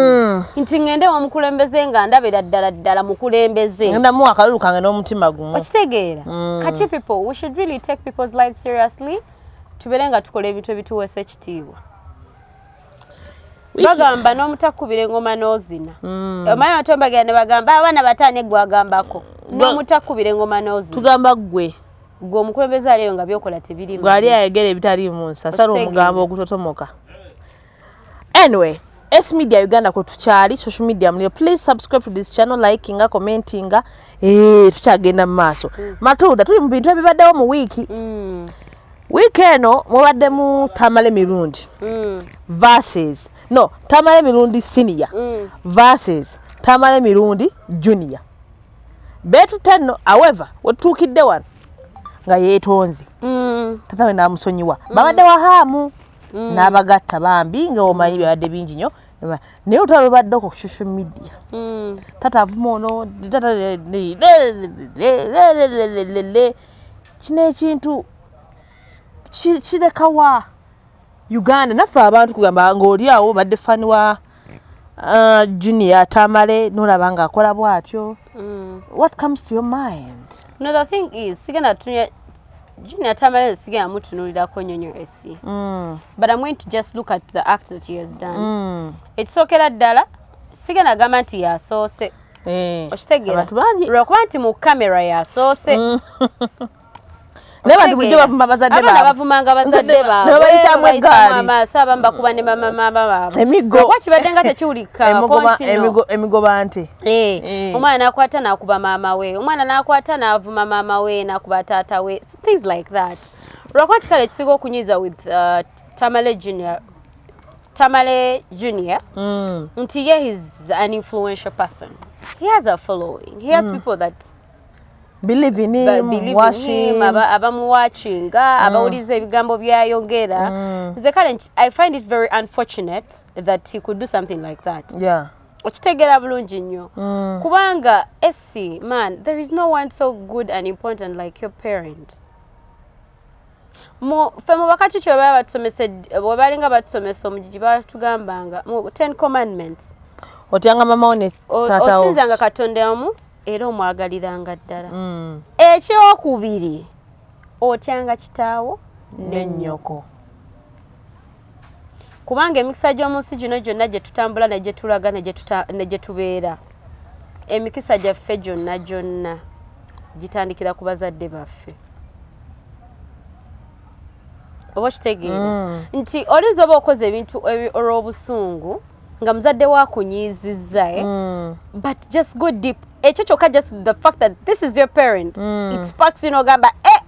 nti ŋŋende wamukulembeze nga ndabira ddala ddala mukulembeze. Ngenda muwa akalulu kange n'omutima gumu. Okitegeera? Kati people, we should really take people's lives seriously, tubeere nga tukola ebintu ebituweesa ekitiibwa. Bagamba n'omutakubira engoma n'ozina. Omanyi abantu bagenda ne bagamba abaana bataano eggwagambako n'omutakubira engoma n'ozina. Tugamba ggwe. Gwe omukulembeze aliyo nga byokola tebirimu. Gwali ayogera ebitali mu nsi, asala Okitegeera. omugambo ogutotomoka. Anyway, S Media Uganda kwe tukyali, social media mulio. Please subscribe to this channel, likinga, commentinga. Tukyagenda mu maaso. Matilda, tuli mu bintu ebibaddewo mu wiiki. Wiiki eno mubaddemu Tamale Mirundi versus, no, Tamale Mirundi Senior versus Tamale Mirundi Junior. Beetutte nno, however, wetutuukidde wano nga yeetonze. Tata we n'amusonyiwa. Babadde wahaamu n'abagatta bambi nga omanyi byabadde bingi nnyo. Naye olutalo lubadde okwo ku social media. Tata avuma ono, tata kino ekintu kirekawa Uganda naffe abantu kugamba ng'oli awo badde fan wa Junior Tamale n'olaba ng'akola bw'atyo. What comes to your mind? No, the thing is, sigenda tunya Junior Tamale, sigenda mutunuulirako nnyo nnyo esi, but I'm going to just look at the act that he has done. Ekisookera ddala, sigenda gamba nti yasoose. Okitegeera? Abantu bangi. Lwakuba nti mu kamera yasoose. Naye abantu bulijjo bavuma bazadde Abaana baabwe. bavumanga bazadde Ne baabwe, babayisaamu eggaali. amaaso, abamu bakuba ne bamama baabwe. Emiggo. Lwakuba kibadde nga tekiwulikako nti no Emigoba nte. Omwana n'akwata n'akuba maama we, omwana n'akwata n'avuma maama we, n'akuba taata we, things like that. Lwakuba nti kale ekisinga okunyiiza with Tamale Junior, Tamale Junior, nti ye he's an influential person, he has a following, he has people that believe in him, believe in watch him, him. Abamuwatchinga, abawuliza ebigambo byayogera. Nze kale I find it very unfortunate that he could do something like that. Okitegeera bulungi nnyo? Kubanga esi man, there is no one so good and important like your parent. Mu ffe mu bakacucu bwe baba batusomesa, bwe balinga batusomesa omugigi, batugambanga mu 10 Commandments, Otyanga mama wo ne taata wo. Osinzanga Katonda omu era omwagaliranga ddala. Ekyokubiri, otyanga kitaawo ne nnyoko. Kubanga emikisa gy'omu nsi gino gyonna gye tutambula ne gye tulaga ne gye tubeera, emikisa gyaffe gyonna gyonna gitandikira ku bazadde baffe. Oba okitegeera nti olinza oba okoze ebintu olw'obusungu nga muzadde wakunyiizizza, eh? But just go deep, ekyo kyokka, just the fact that this is your parent, it sparks you n'ogamba, eh,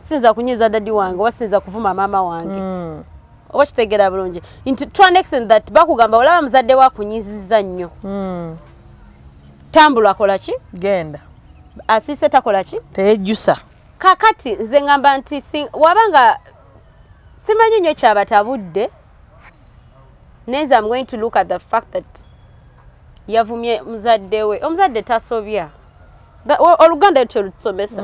sinza kunyiiza daddy wange oba sinza kuvuma maama wange. Oba kitegeera bulungi nti to an extent that bakugamba olaba muzadde wakunyiizizza nnyo, tambula, kola ki? Genda. Asiise takola ki? Teyejjusa. Kakati nze ngamba nti wabanga simanyi nnyo kyabatabudde, naye I'm going to look at the fact that yavumye muzadde we. Omuzadde tasobya. Oluganda lutyo lutusomesa,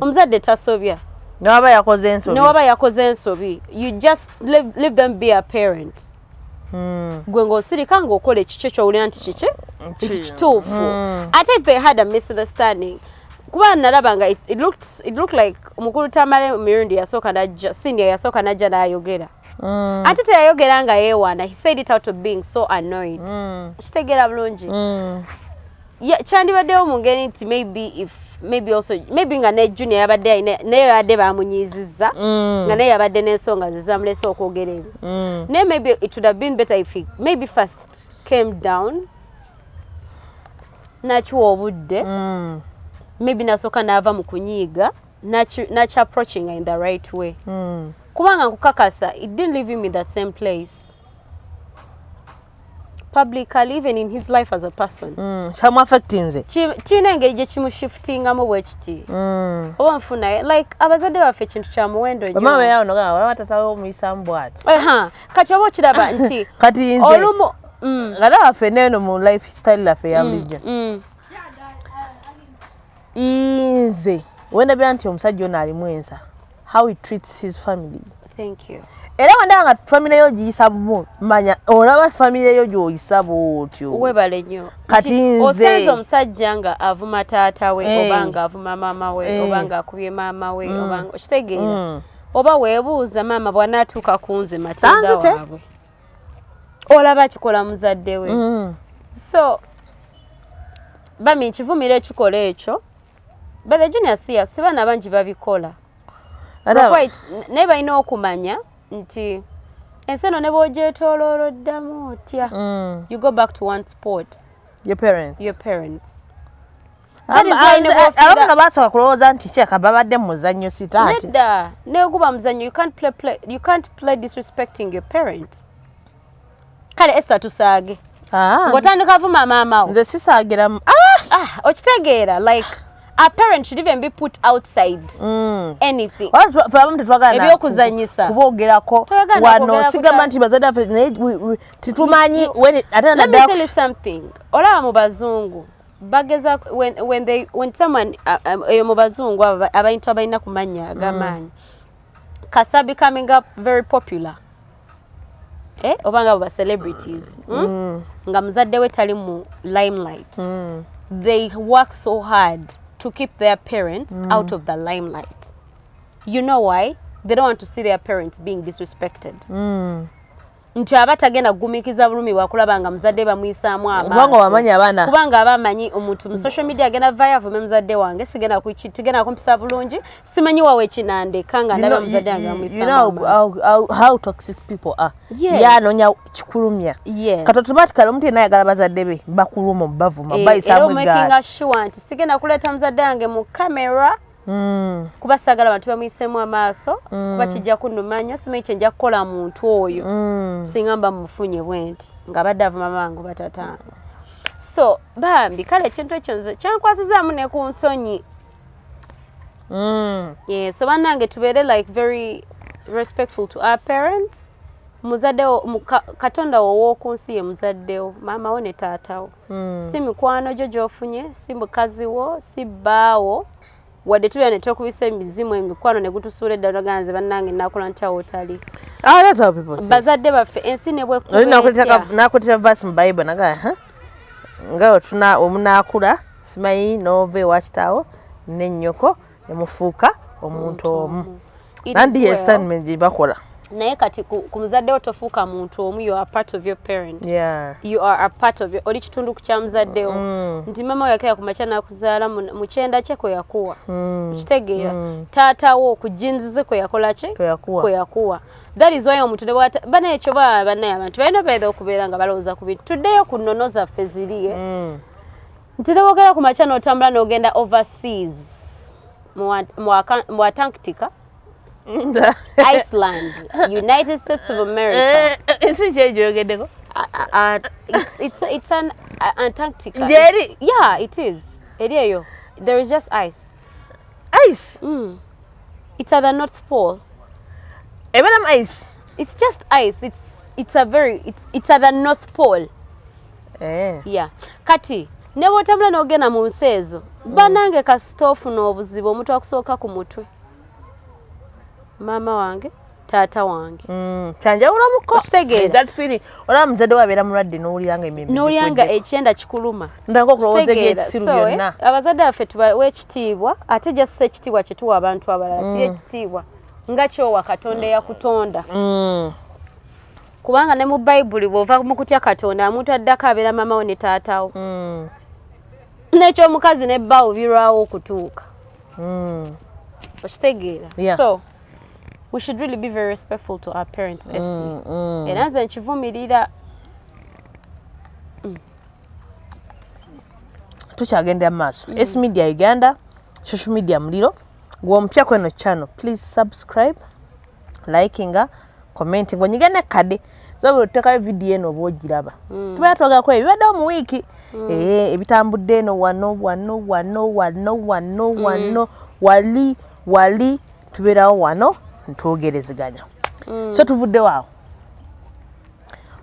omuzadde tasobya. Newaba yakoze ensobi. Newaba yakoze ensobi, you just leave them be a parent. Gwe ng'osirika ng'okola ekikyo kyowulira nti kiki, nti kituufu. Ate if they had a misunderstanding, kuba nalaba nga it looked like omukulu Tamale Mirundi yasooka najja, Senior yasooka najja n'ayogera. Ate teyayogera nga yeewaana, he said it out of being so annoyed. Kitegeera bulungi? Kyandibaddewo mu ngeri nti maybe if maybe also maybe nga ne Junior yabadde alina, naye yabadde bamunyiizizza, nga naye yabadde n'ensonga ze zamulese okwogera ebyo. Naye maybe it would have been better if he maybe first came down n'akiwa obudde, maybe nasooka n'ava mu kunyiiga, n'aki approaching in the right way. Kubanga nkukakasa it didn't leave him in the same place. Publicly, even in his life as a person. Kyamu affectinze. Kirina engeri gye kimushiftingamu bwe kiti. Oba nfuna, like, abazadde baffe kintu kya muwendo nnyo. Mama yawo nogaa olaba tata we omuyisaamu bw'ati. Aha, kati oba okiraba nti Kati nze olumu nga naba ffenna eno mu lifestyle yaffe eya bulijjo, nze wendabira nti omusajja ono alimu ensa, how he treats his family. Thank you. Era wendaba nga family yo giyisa bumu, manya olaba family yo gy'oyisa bw'otyo. Webale nnyo. Kati Nti nze- osanze omusajja nga avuma taata we, oba nga avuma maama we, oba nga akubye maama we, oba nga okitegeera, oba weebuuza maama bw'anaatuuka ku nze Matilda Tanzite. waabwe, olaba akikola muzadde we. So bami nkivumira ekikola ekyo, but the junior siya si baana bangi babikola. Ate Naye balina okumanya nti ensi eno ne bw'ogyetoolooloddamu otya, you go back to one spot. Your parents. Your parents. That is why ne bw'ofiira- Abamu basooka kulowooza nti kyeka babadde mu muzannyo sitaati. Nedda, neguba muzannyo, you can't play disrespecting your parent. Kale Esther, tusaage ng'otandika vuma maama wo. Nze sisaagiramu. Ah! Ah, okitegeera, like, a parent should even be put outside anything. Wala ffe abamu tetwagala Ebyokuzannyisa. kuboogerako Toyagala wano. kwogera Sigamba nti bazadde baffe, naye tetumanyi ate Let me naddala tell you something. Olaba mu bazungu bageza when someone eyo mu bazungu abo abantu abalina ku mannya ag'amaanyi kasa becoming up very popular, eh, oba nga abo ba celebrities, Nga muzadde we tali mu limelight, they work so hard to keep their parents out of the limelight. You know why? They don't want to see their parents being disrespected, nti aba tagenda kugumiikiza bulumi bwakulaba nga muzadde bamuyisaamu amaaso. Kubanga wamanyi abaana. Kubanga aba amanyi omuntu mu social media agenda vayo avume muzadde wange, sigenda tigenda kumpisa bulungi, simanyi wawe kinandeka nga You ndaba know, muzadde wange you bamuyisaamu know amaaso. how toxic people are. Yes. Yanoonya kikulumya. Kati automatically omuntu yenna ayagala bazadde be bakuluma, bavuma, Eh, era bayisaamu omakinga eggaali. sure nti sigenda kuleeta muzadde wange mu kamera kuba saagala bantu bamuyisemu amaaso, kuba kijja kunnuma nnyo, simanyi kyenja kukola muntu oyo singa mba mufunye bwe nti nga badde avuma mangu batataano. So bambi, kale ekintu ekyo nze kyankwasizaamu ne ku nsonyi. Yeah, so bannange tubeere like very respectful to our parents. Muzaddewo katonda wo ow'oku nsi ye muzaddewo, maama wo ne taatawo, si mikwano gyo gy'ofunye, si mukazi wo, si bbaawo. Wadde tubeera ne twekubisa emizimu, emikwano ne gutusuula eddala, noganze bannange nakola ntya wootali. Ah, that's how people say. Bazadde baffe, ensi ne Oli bwekuba etya. Nakuleetera verse mu Bible naga, "Huh? Nga otuna omunaakula simanyi n'ova ewa kitaawo ne nnyoko ne mufuuka omuntu omu." It is Nandi ye well. statement gye bakola. Naye kati ku muzadde wo tofuuka muntu omu. You are part of your parent. You are a part of your, oli kitundu ku kya muzaddewo, nti mama we yakera ku makya n'akuzaala mu kyenda kye kwe yakuwa, okitegeera? Taata wo ku genes ze kwe yakola ki? Kwe yakuwa. Kwe yakuwa. That is why omuntu ne bw'ata bana ekyo baba bannaye abantu balina beera okubeera nga balowooza ku bintu. Tuddeyo ku nnono zaffe ziri, eh? Nti ne bwogera ku makya n'otambula n'ogenda overseas mu Antarctica, Iceland, United States of America. Ensi ki egyoyogeddeko? It's an Antarctica. Njeri? Yeah, it is. Eri eyo. There is just ice. Ice? It's at the North Pole. Ebeeramu ice? It's just ice. It's a very it's at the North Pole. Eh. Yeah. Kati ne bw'otambula n'ogenda mu nsi ezo, bannange kasita ofuna obuzibu, omuntu akusooka ku mutwe, maama wange, taata wange. Kyanjawulamuko. Okitegeera? That feeling, olaba muzadde we abeera mulwadde n'owulira nga emirembe n'owulira nga gikuweddeko. ekyenda kikuluma. Ntandika okulowooza Kitegeera. ebyekisiru So, eh, byonna. abazadde baffe tubawe ekitiibwa, ate just ekitiibwa kyetuwa abantu abalala, kiri ekitiibwa nga kyowa Katonda eyakutonda, kubanga ne mu Bayibuli bw'ova mu kutya Katonda, omuntu addako abeera maama wo ne taatawo, n'ekyomukazi ne bbaawo birwawo okutuuka, okitegeera? Yeah. So we should really be very respectful to our parents. Era nze nkivumirira. Tukyagendera mu maaso. S Media Uganda, social media muliro gwomupya kweno channel, please subscribe, likinga, commenting, onyiga nekadde. So bwe tuteekayo vidiyo eno oba ogiraba, tubeera twogerako ebibaddewo mu wiiki, ebitambudde eno, wano wano wano wano wano wano, wali wali. Tubeerawo wano ntwogerezeganya. So tuvuddewo awo,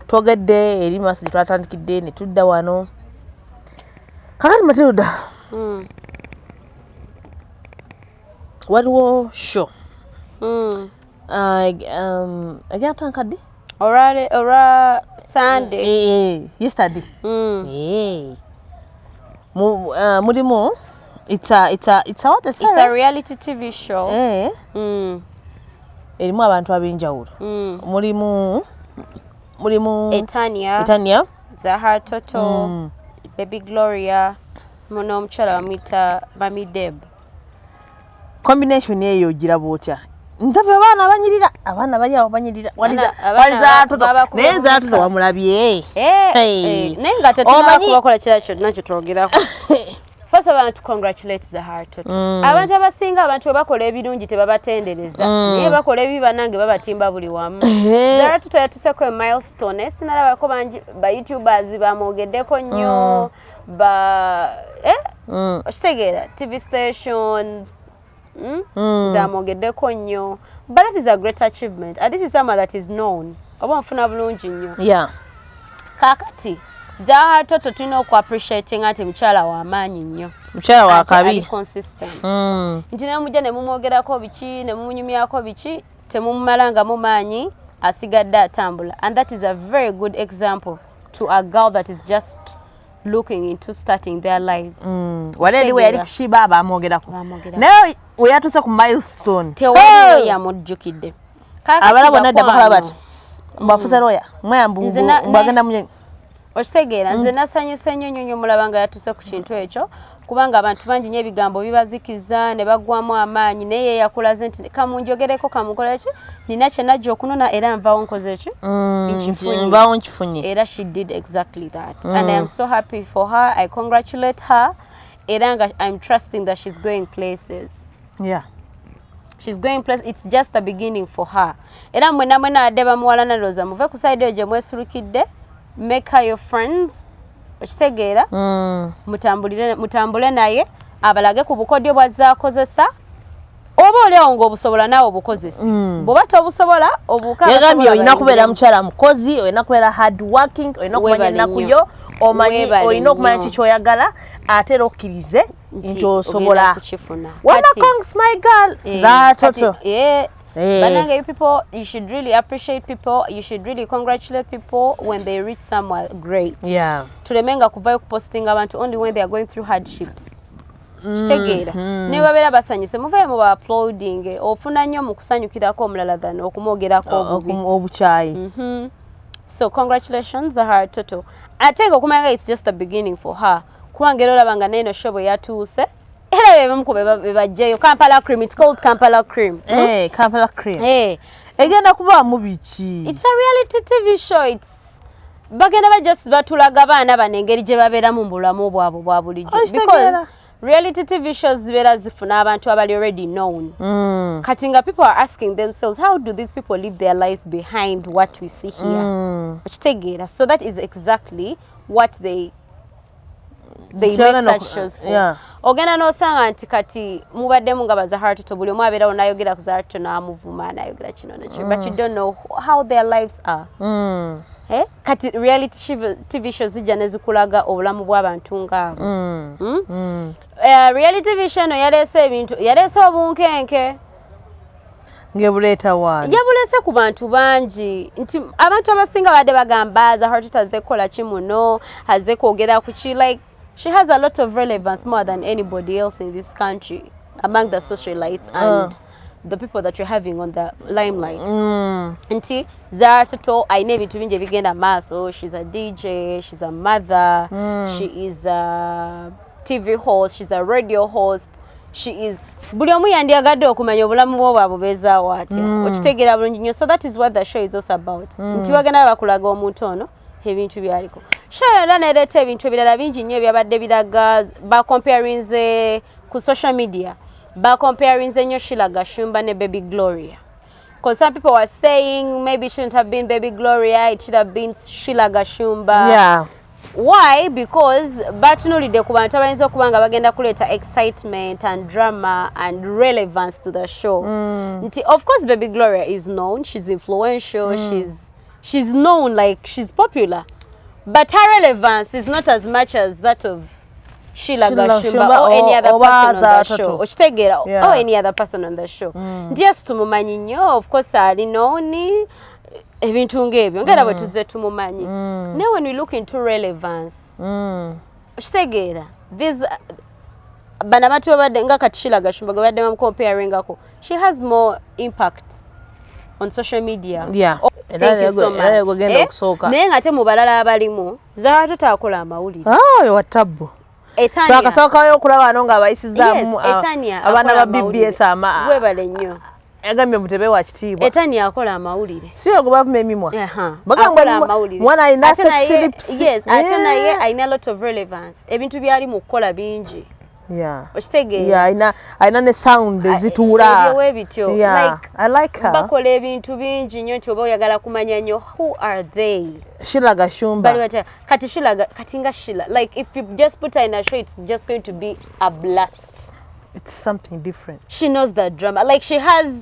twogedde eri maaso gye twatandikidde ne tudda wano. Kakati Matilda, waliwo show egenda kutandika ddi? Olwa Sunday. Yesterday. Mulimu it's a what, a It's a series? reality TV show. Erimu abantu ab'enjawulo. Mulimu Etania, Etania, Zahara Toto, Baby Gloria, muno omukyala bamuyita Mami Deb. Combination eyo ogiraba otya? Ndabye abaana banyirira, abaana bali awo banyirira. Abaana Wali Zahara Toto, babakuba naye Zahara Toto bulika. wamulabye? Eh, Hey. naye nga tetunaba kubakola kirala kyonna kyetwogerako. First of all, I want to congratulate Zahara Toto. Abantu abasinga, abantu bwe bakola ebirungi tebabatendereza, naye bakola ebibi bannange babatimba buli wamu. Zahara Toto yatuseko e milestone, naye sinalabako bangi ba YouTubers bamwogeddeko nnyo, ba okitegeera, TV stations Zamwogeddeko nnyo, but that is a great achievement and this is someone that is known, oba nfuna bulungi nnyo. Kaakati Zahara Toto tulina okuappreciatinga nti mukyala w'amaanyi nnyo. Mukyala wa Ate ali kabi. consistent, nti nemujja ne mumwogerako biki, ne mumunyumyako biki, temumumalangamu maanyi, asigadde atambula, and that is a very good example to a girl that is just looking into starting their lives. Wali eri we yali Kitegeera. kushiba bamwogerako, Bamwogerako. naye we yatuuse ku milestone, Tewaliyo Hey! yamujjukidde. Kaakati Abala bonna dda bakola bakwano, bati mbafuse loya mwaya. Nze Mbwagenda munye. Okitegeera, nze nasanyuse nnyo nnyo nnyo mulaba nga yatuuse ku kintu ekyo, kubanga abantu bangi nnyo ebigambo bibazikiza ne baggwamu amaanyi, naye ye yakulaze nti kamunjogereko, kamukola ki, nina kye najja okunona era nvaawo nkoze ki, nkifunye. Nvaawo nkifunye. Era she did exactly that and I am so happy for her. I congratulate her, era nga I'm trusting that she's going places. She's going place. It's just the beginning for her. Era mwena mwena adde bamuwalana, ndowooza muve ku side eyo gye mwesulukidde, make her your friends, okitegeera? Mutambulire, mutambule naye abalage ku bukodyo bw'azaakozesa, oba oli awo ng'obusobola naawe obukozesa, bw'oba tobusobola obuuka. Yagambye olina kubeera mukyala mukozi, olina kubeera hard working, olina okumanya Weebale ennaku nnyo. yo, omanyi Weebale olina okumanya nnyo. ki kyoyagala, ate era okkirize nti osobola. Ogenda kukifuna. Wama Kati- congs my girl, Zahara Toto. Kati, Banange, you people, you should really appreciate people. You should really congratulate people when they reach somewhere great. Tulemenga kuvayo kupostinga abantu only when they are going through hardships. Kitegeera, ne babeera basanyuse, muvayo muba applauding. Ofuna nnyo mu kusanyukirako omulala than okumwogerako obubi. Obukyayi. So congratulations, Zahara Toto. Ate nga okumanya nga it's just the beginning for her, kubanga era olaba nga neeno show bwe yatuuse, era bebamu ku be bajjayo Kampala Cream. It's called Kampala Cream. Eh, Kampala Cream. Eh. Egenda kubaamu biki? It's a reality TV show. It's bagenda ba just batulaga baana bano engeri gye babeeramu mu bulamu bwabwe bwa bulijjo, Okitegeera. because reality TV shows zibeera zifuna abantu abali already known. Kati nga people are asking themselves, how do these people live their lives behind what we see here? Okitegeera? So that is exactly what they make Kyagala such shows for. Ogenda n'osanga nti kati mubaddemu nga ba Zahara Toto, buli omu abeerawo n'ayogera ku Zahara Toto, n'amuvuma, n'ayogera kino nakyo, but you don't know how their lives are. Eh? Kati reality TV shows zijja ne zikulaga obulamu bw'abantu ngaabo. Reality TV show eno yaleese ebintu, yaleese obunkenke. Ngebuleeta waani? Yabuleese ku bantu bangi, nti abantu abasinga badde bagamba Zahara Toto azze kukola ki muno, azze kwogera ku ki. Like, she has a lot of relevance more than anybody else in this country among the socialites and the people that you're having on the limelight, nti Zahara Toto alina ebintu bingi ebigenda maaso. She's a DJ, she's a mother, she is a TV host, she's a radio host, she is buli omu yandyagadde okumanya obulamu bwo bwabubeezaawo atya. Okitegeera bulungi nnyo? So that is what the show is also about, nti bagenda bakulaga omuntu ono ebintu byaliko. Show yonna nereeta ebintu ebirala bingi nnyo ebyabadde biraga bacomparinze ku social media, bacomparinze nnyo Shila Gashumba ne Baby Gloria. Because some people were saying maybe it shouldn't have been Baby Gloria, it should have been Sheila Gashumba. Why? Because batunuulidde ku bantu abayinza okuba nga bagenda kuleeta excitement and drama and relevance to the show. Nti of course Baby Gloria is known, she's influential, she's known, like she's popular. But her relevance is not as much as that of Sheila Sheila Gashumba Gashumba or any other oba person on the Zara show. Toto. Okitegeera, or any other person on the show. Nti yes, tumumanyi nnyo, of course ali known, ebintu ng'ebyo nga era bwe tuzze tumumanyi. Naye when we look into relevance, okitegeera, these bano abantu babadde nga kati Sheila Gashumba gwe badde bamucomparingako, she has more impact on social media. Oh, thank you so Era much. gwe genda Eh? okusooka. Naye ng'ate mu balala abalimu, Zahara Toto akola amawulire. Ah, oyo wa tabbu. Etania. Twakasookayo okulaba wano ng'abayisizaamu Yes, Etania abaana akola ba amawulire. BBS ama Webale nnyo. Yagambye mutebe wa kitiibwa. Etania akola amawulire. Si oyo gwe bavuma emimwa? Aha. Bagamba Akola amawulire. mwana alina Ate sexy naye- lips. Yes, ate naye alina a lot of relevance. Ebintu byali mu kukola bingi. Okitegeera? Yeah, alina ne sound ezituula. Ebyo weebityo. Like, I like her. bakola ebintu bingi nnyo nti oba oyagala kumanya nnyo who are they. Sheila Gashumba. Bali batya? Kati Sheila kati nga Sheila, like if you just put her in a show, it's just going to be a blast. It's something different. She knows the drama, like she has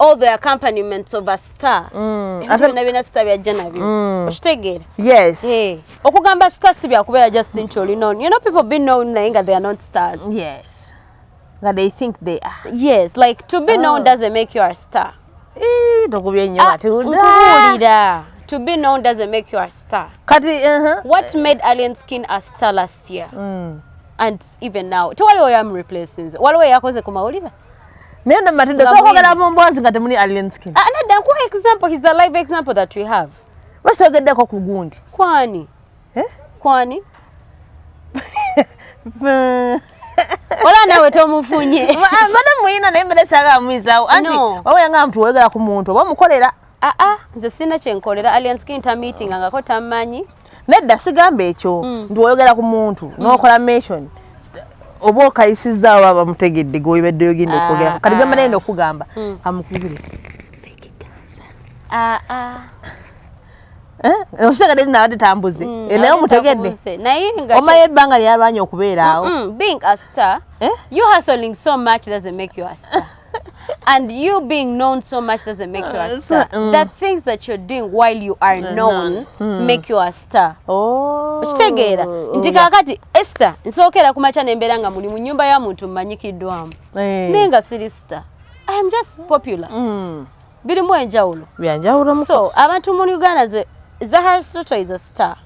all the accompaniments of a star. Ebintu byonna byonna star byajja nabyo, okitegeera? Yes. Hey. Okugamba star si byakubeera just nti oli known. You know, people be known naye nga they are not stars. Yes. Nga they think they are. Yes, like to be known doesn't make you a star. Eh, tokubye nnyo Ah, Matilda. nkubuulira, to be known doesn't make you a star. Kati What made Alien Skin a star last year and even now, tewaliwo yamureplacinze, waliwo eyakoze ku mawulire. Naye no Matilda, Nga so kwogera muyimbi. mu mboozi nga temuli Alien Skin. Ah, nedda, nkuwa example. He's the live example that we have. Lwaki togeddeko ku gundi? Kwani? Eh? Kwani? Ola nawe tomufunye. Mbadde muyina naye mbadde saagala muyizaawo. Anti No. waba yangamba nti woyogera ku muntu oba omukolera. Aa, nze sina kyenkolera Alien Skin, tameetingangako, tammanyi. Nedda, sigamba ekyo, nti woyogera ku muntu n'okola mention oba okayisizaawo aba bamutegedde gweobadde ogenda okwogera. Kati gamba nagenda okugamba amukubire. Ah, ah. Okitegedde nabadde tambuze. Eh, naye omutegedde. Takubuze. Naye nga Omanyi ebbanga lyalwanye okubeera awo. Being a star, Eh? you hustling so much doesn't make you a star. And you being known so much doesn't make you a star. The things that you're doing while you are known make you a star. Oh. Okitegeera nti kaakati Esther nsookera ku makya nembeera nga muli mu nnyumba ya muntu mmanyikiddwamu, naye nga siri star, I am just popular. Birimu enjawulo. Byanjawulo mu. So abantu mu Uganda ze, Zahara Toto is a star,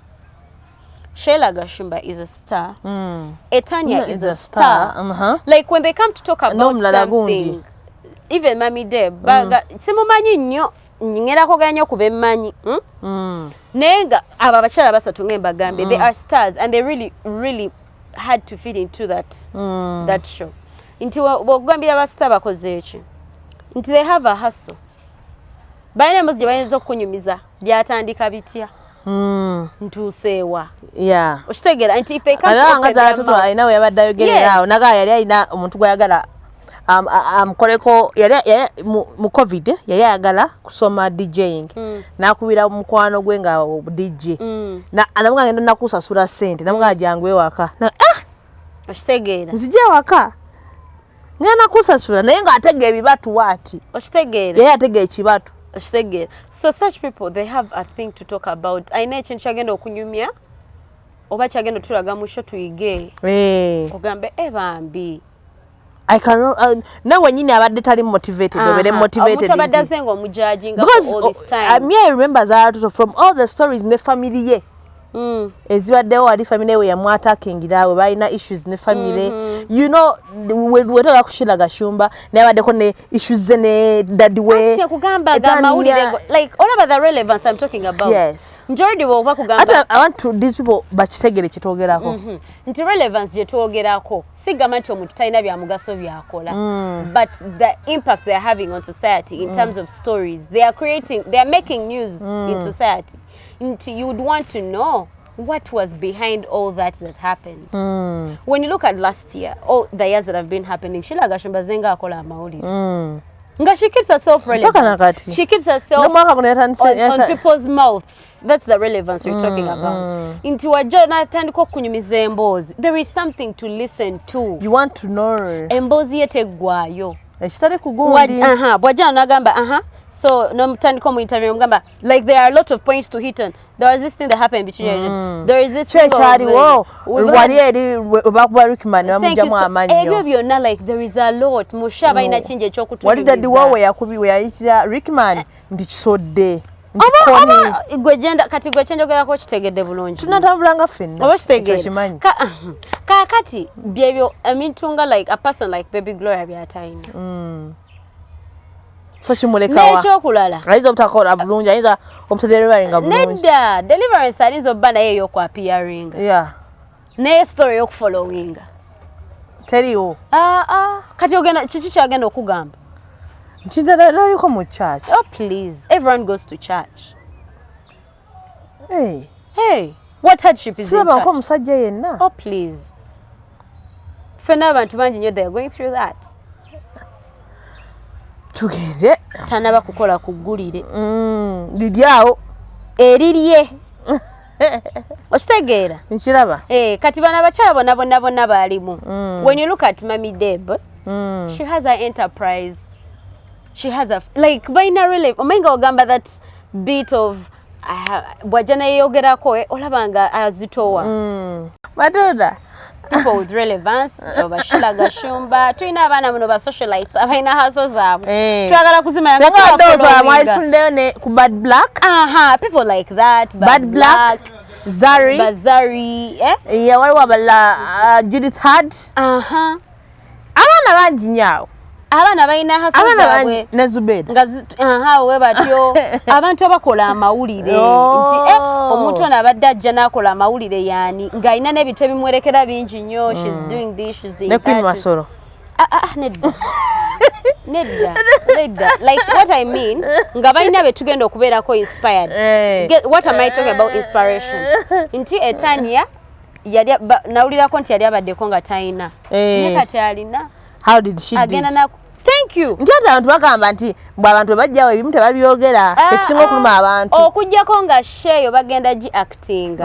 Sheila Gashumba is a star, Etania is a star. Like when they come to talk about N'omulala gundi. something, even Mami Deb baga, simumanyi nnyo, ngenda kwogera nnyo ku bemmanyi, Naye nga abo abakyala basatu ngembagambye, they are stars and they really really had to fit into that show. Nti bw'okugambira ba star bakoze eki, nti they have a hustle, balina emboozi gye bayinza okukunyumiza, byatandika bitya, ntuuseewa. Okitegeera nti if they come to Alaba nga open their Zara Toto mouth- alina we yabadde ayogerera awo naga yali alina omuntu gwayagala amukoleko yali mu COVID, yali ayagala kusoma DJing, n'akubira mukwano gwe nga DJ. Namuga ngenda nakusasula ssente, namuga jangu ewaka. Ah, Okitegeera? Nzije ewaka ngenda nakusasula, naye ng'atega ebibatu waati. Okitegeera? Yali atega ekibatu. Okitegeera? So such people, they have a thing to talk about, alina ekintu kyagenda okunyumya oba kyagenda otulaga mu show tuyige, ogambe e bambi. I cannot, nawe nyini abadde tali motivated, obeere motivated Omuntu abadde nti- aze nga omujudginga because for all this time. Me, I remember Zara Toto from all the stories ne family ye ezibaddewo wali, family we yamwatakingira, we balina issues ne family, wetoga ku Sheila Gashumba naye abaddeko ne issues ze ne daddy we. Ati kugamba Etania. amawulire like olaba the relevance I'm talking about. Yes. Nti already bw'oba kugamba Ate I want to these people bakitegere kyetwogerako. Nti relevance gye twogerako sigamba nti omuntu talina bya mugaso byakola, but the impact they are having on society in terms of stories they are creating, they are making news in society, nti you would want to know what was behind all that that happened. When you look at last year, all the years that have been happening, Sheila Gashumba zenga akola amawulire. Nga she keeps herself relevant. Mpaka nakati. She keeps herself N'omwaka guno yatandise on people's mouths. That's the relevance we're talking about. Nti wajja n'atandika okunyumiza emboozi, there is something to listen to. You want to know. Emboozi ye teggwayo. Ekitali ku gundi. Aha, bw'ajja n'agamba aha, so nomutandika omu interview, omugamba like there are a lot of points to hit on. There was this thing that happened between you, there is this Ki thing of- ekyaliwo We've wali had- eri bakuba Rickman Thank you bamugyamu so- ebyo amannyo. Byonna, like there is a lot musha balina kingi Wali daddy ekyokutunyumiza. woowe yakubi we yayitira Rickman nti kisodde nti Oba- koni. Oba gwe genda kati gwe kyenjogerako kitegedde bulungi. Tunatambulanga ffenna. Oba Ekyo kitegeera? kimanyi. Kaakati byebyo ebintu nga like a person like Baby Gloria byatalina. So kimulekawa? N'ekyokulala, ayinza obutakola bulungi, ayinza obutadeliveringa bulungi. Nedda, deliverance ayinza obba naye ey'okuappearinga, naye story ey'okufollowinga teriwo. Ah, ah. Kati ogenda kiki kyagenda okugamba? Nti naliko mu church. Oh please, everyone goes to church. Hey, Hey, what hardship is in sirabanko church? omusajja yenna. Oh please, ffenna abantu bangi nnyo they are going through that. Tugende. Tanaba kukola ku ggulire. Liri awo. Erirye, okitegeera? Nkiraba. Eh, kati bano abakyala bonna bonna bonna baalimu. When you look at Mami Deb, she has her enterprise, she has a like balina really, omanyi nga ogamba that bit of bw'ajja neyeyogerako, eh, olaba nga azitowa. Matilda. People with relevance, oba Sheila Gashumba, tulina abaana muno ba socialites abalina hustle zaabwe. Eh. Twagala kuzimanya nga Senga wadde osobola tubafollowinga. mwalifuniddeyo ne ku Bad Black. Aha, people like that. Bad Black, Zari. Bazari, eh? Yeah, waliwo abalala, Judith Heard. Abaana bangi nnyo awo. Abaana balina hustle Abaana zaabwe. bangi ne Zubeda. Nga aha, we batyo abantu abakola amawulire nti eh, omuntu ono abadde ajja n'akola amawulire yaani ng'alina n'ebintu ebimwerekera bingi nnyo, she's doing this, she's doing Ne Queen that. Masoro. Ah, ah, ah, nedda nedda nedda, like what I mean nga balina be tugenda okubeerako inspired. Eh. What am I talking about? Inspiration nti etania yali nawulirako nti yali abaddeko nga talina, Eh. naye kati alina. How did she Agenda did? na thank you. Nti ate abantu bagamba nti mbwe abantu bwe bajjawo ebimu tebabyogera, kyekisinga okuluma abantu. Okuggyako nga show bagenda gi actinga.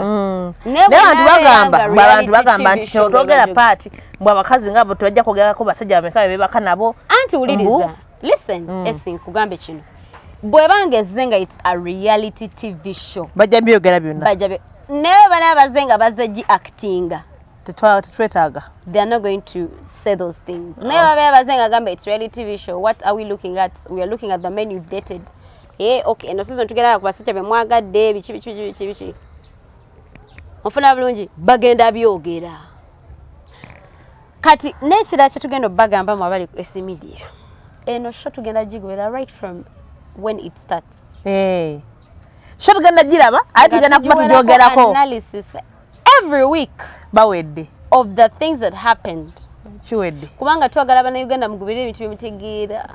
Naye abantu bagamba mbwe abantu bagamba nti togera paati mbwe abakazi nga bo tebajja kwogerako basajja bameka be beebaka nabo. Anti wuliriza, listen, esi nkugambe kino, bwebanga ezze nga it's a reality TV show, bajja byogera byonna. Bajja naye bana bazze nga bazze gi actinga, Tetwetaaga. They are not going to say those things. Naye babeera bazze nga gamba it's reality TV show, what are we looking at? We are looking at the men you've dated. Eh, okay, eno season tugenda ku basajja be mwagadde, biki biki biki biki biki, ofuna bulungi, bagenda byogera. Kati n'ekirala kye tugenda obbagamba mu abali ku AC Media, eno show tugenda gigobera right from when it starts. Eh. Show tugenda giraba ate Nga tugenda kuba tugiwerako tugyogerako. Analysis every week Bawedde. Of the things that happened. Kiwedde. Kubanga twagala bannayuganda mugubire ebintu byemutegeera.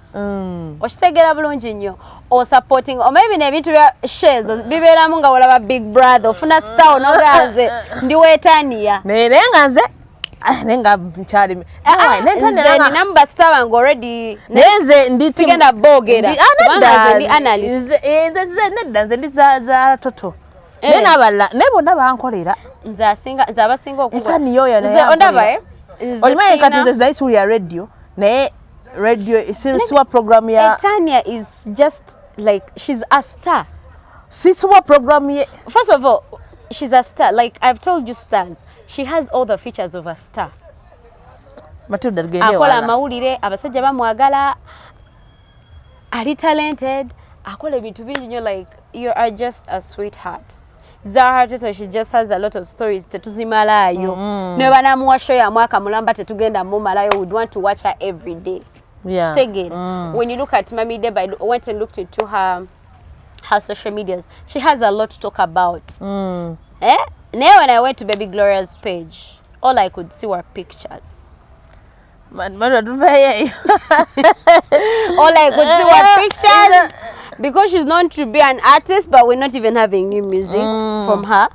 Okitegeera bulungi nnyo osupporting, omanyi bino ebintu bya shows bibeeramu nga olaba Big Brother, ofuna star onoganze ndi weetaniya. Naye naye nga nze ah, naye nga nkyali Ah, naye nze nina mu bastar bange already. Naye nze ndi Sigenda boogera, Ah, kubanga nedda. nze ndi analyst. Eh, nze nedda, nze ndi za toto. Eh. Naye n'abalala naye bonna bankolera. Nze asinga, nze abasinga okukola. Etani yoyo naye Nze ondaba, ankolera. eh? Nze Olimanye kati siina- nze naye siwulira radio, naye radio siwa program ya Etania is just like she's a star. Sisiwa program ye. First of all, she's a star. Like I've told you, stars. She has all the features of a star. Matilda, tugende Akola wala. amawulire, abasajja bamwagala, ali talented, akola ebintu bingi nnyo, like you are just a sweetheart. Zahara Tito, she just has a lot of stories, tetuzimalaayo. Ne banamuwa show ya mwaka mulamba tetugenda mumalayo, we'd want to watch her every day. Kitegeera? When you look at Mami Deb, I went and looked into her social medias. She has a lot to talk about. Eh? Naye when I went to Baby Gloria's page, all I could see were pictures. Matilda, tuveeyo eyo. All I could see were pictures because she's known to be an artist, but we're not even having new music from her.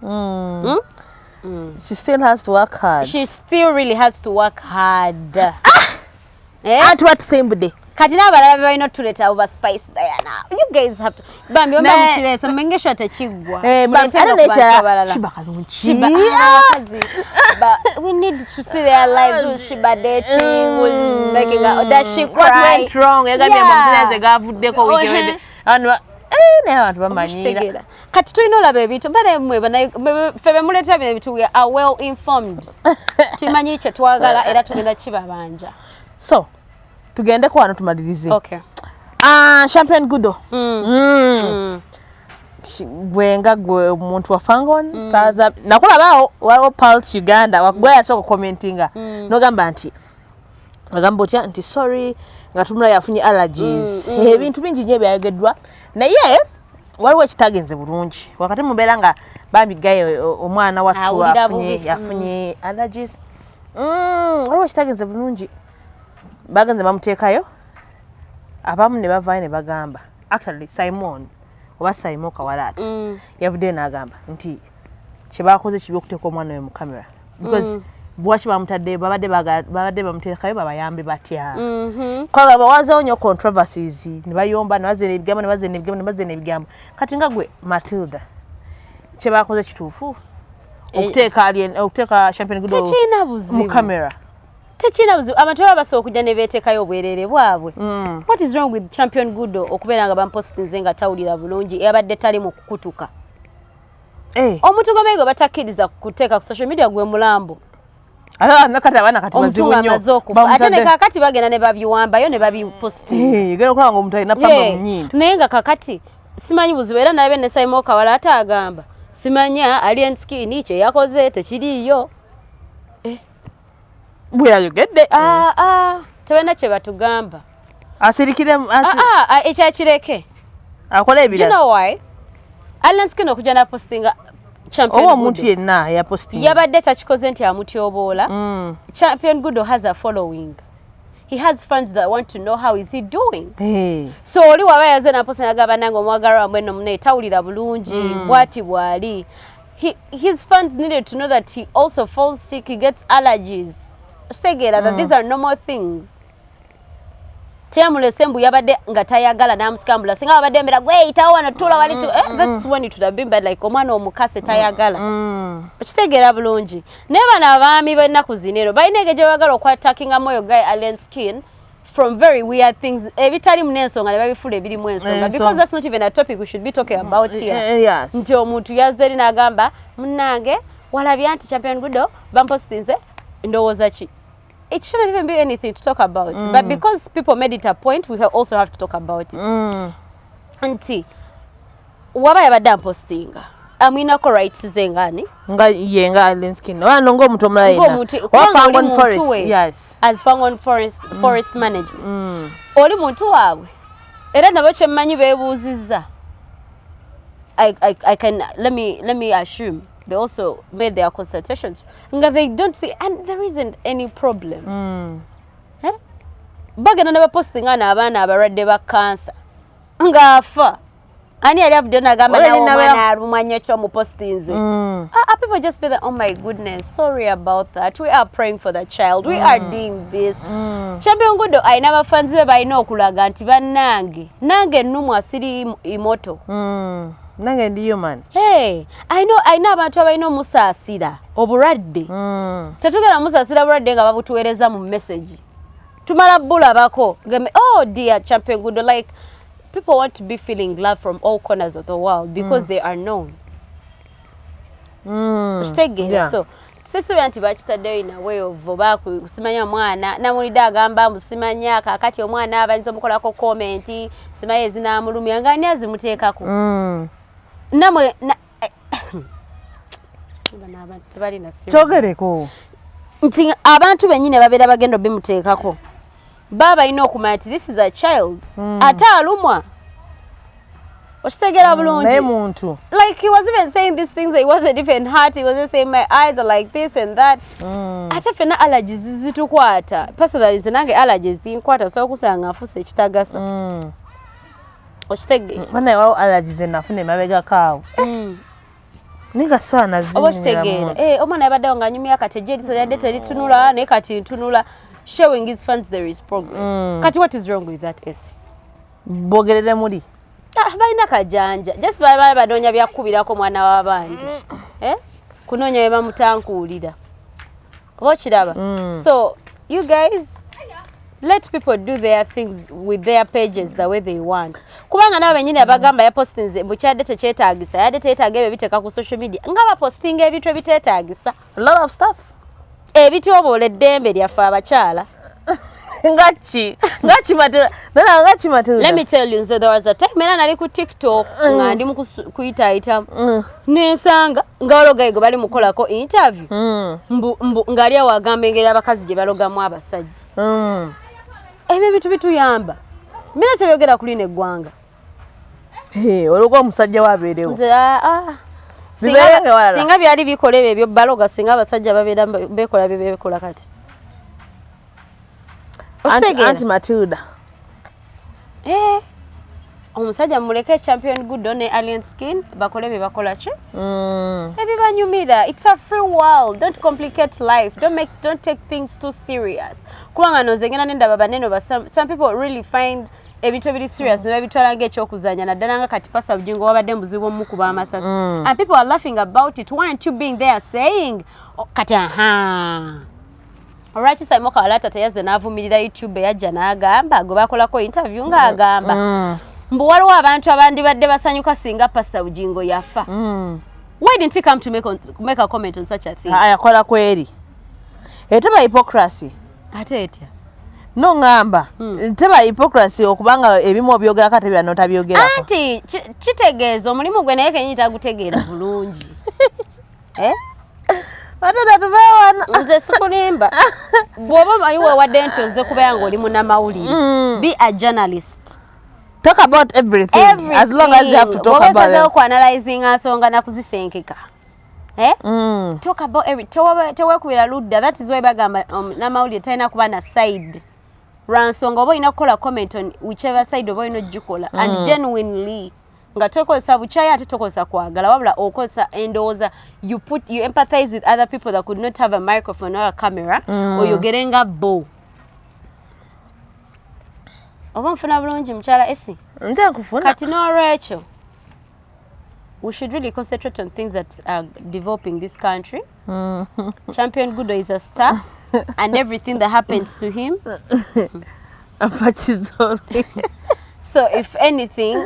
She still has to work hard. She still really has to work hard. Eh? Anti watusembudde. Kati n'abalala be balina otuleeta abo ba Spice Diana. You guys have to bambi oba Ne- mukireese mumengesho tekiggwa. Eh, bambi, Muleete ate nga ku bantu n'ekirala, abalala. Shiba kalungi. Shiba, ah, abakazi. But we need to see their lives. Who's Shiba dating? Who's making a, does she What cry? went wrong? Yagambye Yeah. mbu amasannyalaze gavuddeko wiiki Oh, ewedde. eh. Abantu naye abantu bamanyiira. Okitegeera. Kati tulina olaba ebintu bale mmwe ffe be muleeta bino ebintu, we are well informed. Tumanyi kye twagala era tugenda kibabanja. So tugendeko wano tumalirize. Okay. Ah, Champion Gudo. Gwe nga gwe omuntu wa Fangon taza nakulabaawo waliwo Pulse Uganda gwe yasooka commentinga nogamba nti agamba otya nti sorry nga tumula yafunye allergies, ebintu bingi nnyo ebyayogeddwa, naye waliwo ekitagenze bulungi wakati mubeera nga bambi gaye omwana wattu Awulira afunye bubi. Yafunye allergies. Waliwo ekitagenze bulungi, bagenze bamuteekayo abamu ne bavaayo ne bagamba, actually Simon oba Simon Kawalaata yavuddeyo n'agamba nti kyebakoze kibi okuteeka omwana oyo mu kamera because bwaki bamutaddeyo, babadde babadde bamuteekayo babayambe batya? Kubanga bawazeewo nnyo controversies ne bayomba ne bazena ebigambo ne bazena ebigambo ne bazena ebigambo. Kati nga gwe Matilda, kyebakoze kituufu okuteeka okuteeka Champion Gudo Tekirina mu buzibu. kamera? Tekirina buzibu, abantu baba basobola okujja ne beeteekayo obwereere bwabwe. What is wrong with Champion Gudo okubeera nga bamupositinze nga tawulira bulungi, yabadde tali mu kukutuka? Eh, omuntu gw'omanyi gwe batakkiriza kuteeka ku social media gwe mulambo. Ate nakati abaana kati Omuntu bazibu nnyo. ng'amaze okufa ate ne kaakati bagenda ne babiwambayo ne babipositinga. Eh, genda okulaba nga omuntu alina pamba mu nnyindo. Naye nga kakati simanyi buzibu, era nabe ne Simon Kawala ate agamba simanya Alien Skin kye yakoze tekiriiyo. Bwe yayogedde. Ah, ah, tebalina kye batugamba. Asirikire. Ah, ah, ekyakireke. Akola Do you ebirala. know why Alien Skin okujja napostinga Champion Oba omuntu Gudo yenna yapostinga yabadde takikoze nti amutyoboola? Champion Gudo has a following, he has fans that want to know how is he doing. So oli waba yaze naposta nagamba nange omwagalwa wamwe nno munaye tawulira bulungi, bwati bwali, his fans needed to know that he also falls sick, he gets allergies. Kitegeera that these are normal things. Teyamulese mbu yabadde nga tayagala n'amusikambula. Singa babadde embeera gweyitawo wano tuula wali tu, that's when it would have been bad, like omwana omukase tayagala. Okitegeera bulungi. Naye bano abaami b'ennaku zino ero balina engeri gye baagala okwatakingamu oyo guy Alien Skin from very weird things ebitalimu n'ensonga ne babifuula ebirimu ensonga, because that's not even a topic we should be talking about here. Nti omuntu yazze eri n'agamba munnange walabya nti Champion Gudo bampostinze, ndowooza ki? It shouldn't even be anything to talk about, but because people made it a point, we also have to talk about it. Nti waba yabadde ampostinga amwinako rights ze ngani? Nga ye nga Alien Skin oba no ng'omuntu omulala yenna. Ng'omuntu, Oba kubanga oli Fangon muntu Forest we. As Fangon Forest Management oli muntu waabwe, era nabo kyemmanyi beebuuzizza. I can let me assume they also made their consultations nga they don't see and there isn't any problem. Eh? Bagenda ne bapostinga n'abaana abalwadde ba kansa ng'afa, ani yali avuddeyo n'agamba Ola nawe ninabeera- omwana alumwa nnyo kyomupostinze? Ah, ah, people just be like, "Oh my goodness, sorry about that. We are praying for the child. We are doing this." Champion Gudo alina abafanzi be balina okulaga nti bannange, nange nnumwa siri imoto. Nange ndi human. Hey, I know, alina abantu abalina omusaasira obulwadde. Tetugenda musaasira bulwadde nga babutuweereza mu message. Tumala bulabako. Gambe, "Oh dear Champion Gudo," like people want to be feeling love from all corners of the world because they are known. Okitegeera? So sisuubira nti bakitaddeyo in a way of oba kusimanya mwana. Namulidde agamba mbu simanya kaakati omwana bayinza omukolako comment simanyi ezinaamulumya nga ani azimuteekako. Namwe bano abantu tebalina serious. Kyogereko. Nti abantu bennyini ababeera bagenda obimuteekako baba balina okumanya nti this is a child ate alumwa. Okitegeera bulungi? Naye muntu. Like he was even saying these things, he wasn't even hurt, he wasn't saying my eyes are like this and that. Ate ffenna allergies zitukwata. Personally nze nange allergies zinkwata, osobola okusanga nga nfuuse ekitagasa. Okitegeera? Banaye wawo allergies enafuna emabegako awo, naye nga sobola Oba okitegeera? nazinyumira. Eh, omwana yabaddewo ng'anyumya kati ejja eriso lyadde teritunula, naye kati ntunula. showing his fans there is progress. Kati what is wrong with that, Esy? Bogerere muli. Ah, balina kajanja, just baba banoonya byakukubirako mwana w'abandi, eh? Kunoonya bye bamutankuulira, oba okiraba? So you guys, let people do their things with their pages the way they want, kubanga nabo benyini abagamba yapostinze bukyadde tekyetaagisa, yadde teetaaga ebyo biteeka ku social media, nga bapostinga ebintu ebiteetaagisa. A lot of stuff. Ebityoboola eddembe lyaffe abakyala. Ngaki Matilda, nana ngaki Matilda? Let me tell you, nze there was a time era nali ku TikTok nga ndi mu kuyitaayitamu, nensanga nga waliwo gwe bali mukolako interview, mbu mbu ng'ali awo agamba engeri abakazi gye balogamu abasajja. Ebyo ebintu bituyamba mina kyebyogera ku lino eggwanga. Hey, olwokuba omusajja wabeerewo. Nze ah, ah. Bibeere nga walala. Singa byali bikola ebyo ebyobaloga, singa abasajja babeera bekola bye bekola kati. Okitegeera? Anti Matilda. Eh, omusajja muleke Champion Gudo ne Alien Skin bakole bye bakola ki ebibanyumira. It's a free world. Don't complicate life. Don't take things too serious, kubanga noze ngenda nendaba banene ba some people really find ebintu ebiri serious ne babitwala ng'ekyokuzanya, naddala nga kati Pastor Bugingo wabadde muzibu omukuba amasasi and people are laughing about it. Why aren't you being there saying, oh, kati aha, olwaki Simon Kawalata teyazze n'avumirira YouTube eyajja n'agamba gwe bakolako interview ng'agamba mbu waliwo abantu abandibadde basanyuka singa Pastor Bugingo yafa? Why didn't he come to make a comment on such a thing? Yakola kweri eteba hypocrisy. Ate etya? No, ŋŋamba teba hypocrisy okubanga ebimu obyogerako ate byonna otabyogerako. Anti kitegeeza omulimu gwe naye kenyini tagutegeera bulungi, eh? Ate natubeewana. Nze sikulimba, bw'oba omanyi weewadde nti ozze kubeera ng'oli munnamawulire, be a journalist. Talk about everything, as long as you have to talk about Bw'oba it. Okuanalyzinga nsonga nakuzisenkeka, eh? Talk about every teweekubira ludda. That is why bagamba n'amawulire talina kuba na side lwa nsonga. Oba olina kukola comment on whichever side oba olina ogikola, and genuinely nga tokozesa bukyayi ate tokozesa kwagala, wabula okozesa endowooza. You empathize with other people that could not have a microphone or a camera, oyogere nga bo. Oba nfuna bulungi, mukyala Esy? Nze nkufuna. Kati n'olwekyo we should really concentrate on things that are developing this country. Champion Gudo is a star and everything that happens to him, Mpakizolwe. so if anything,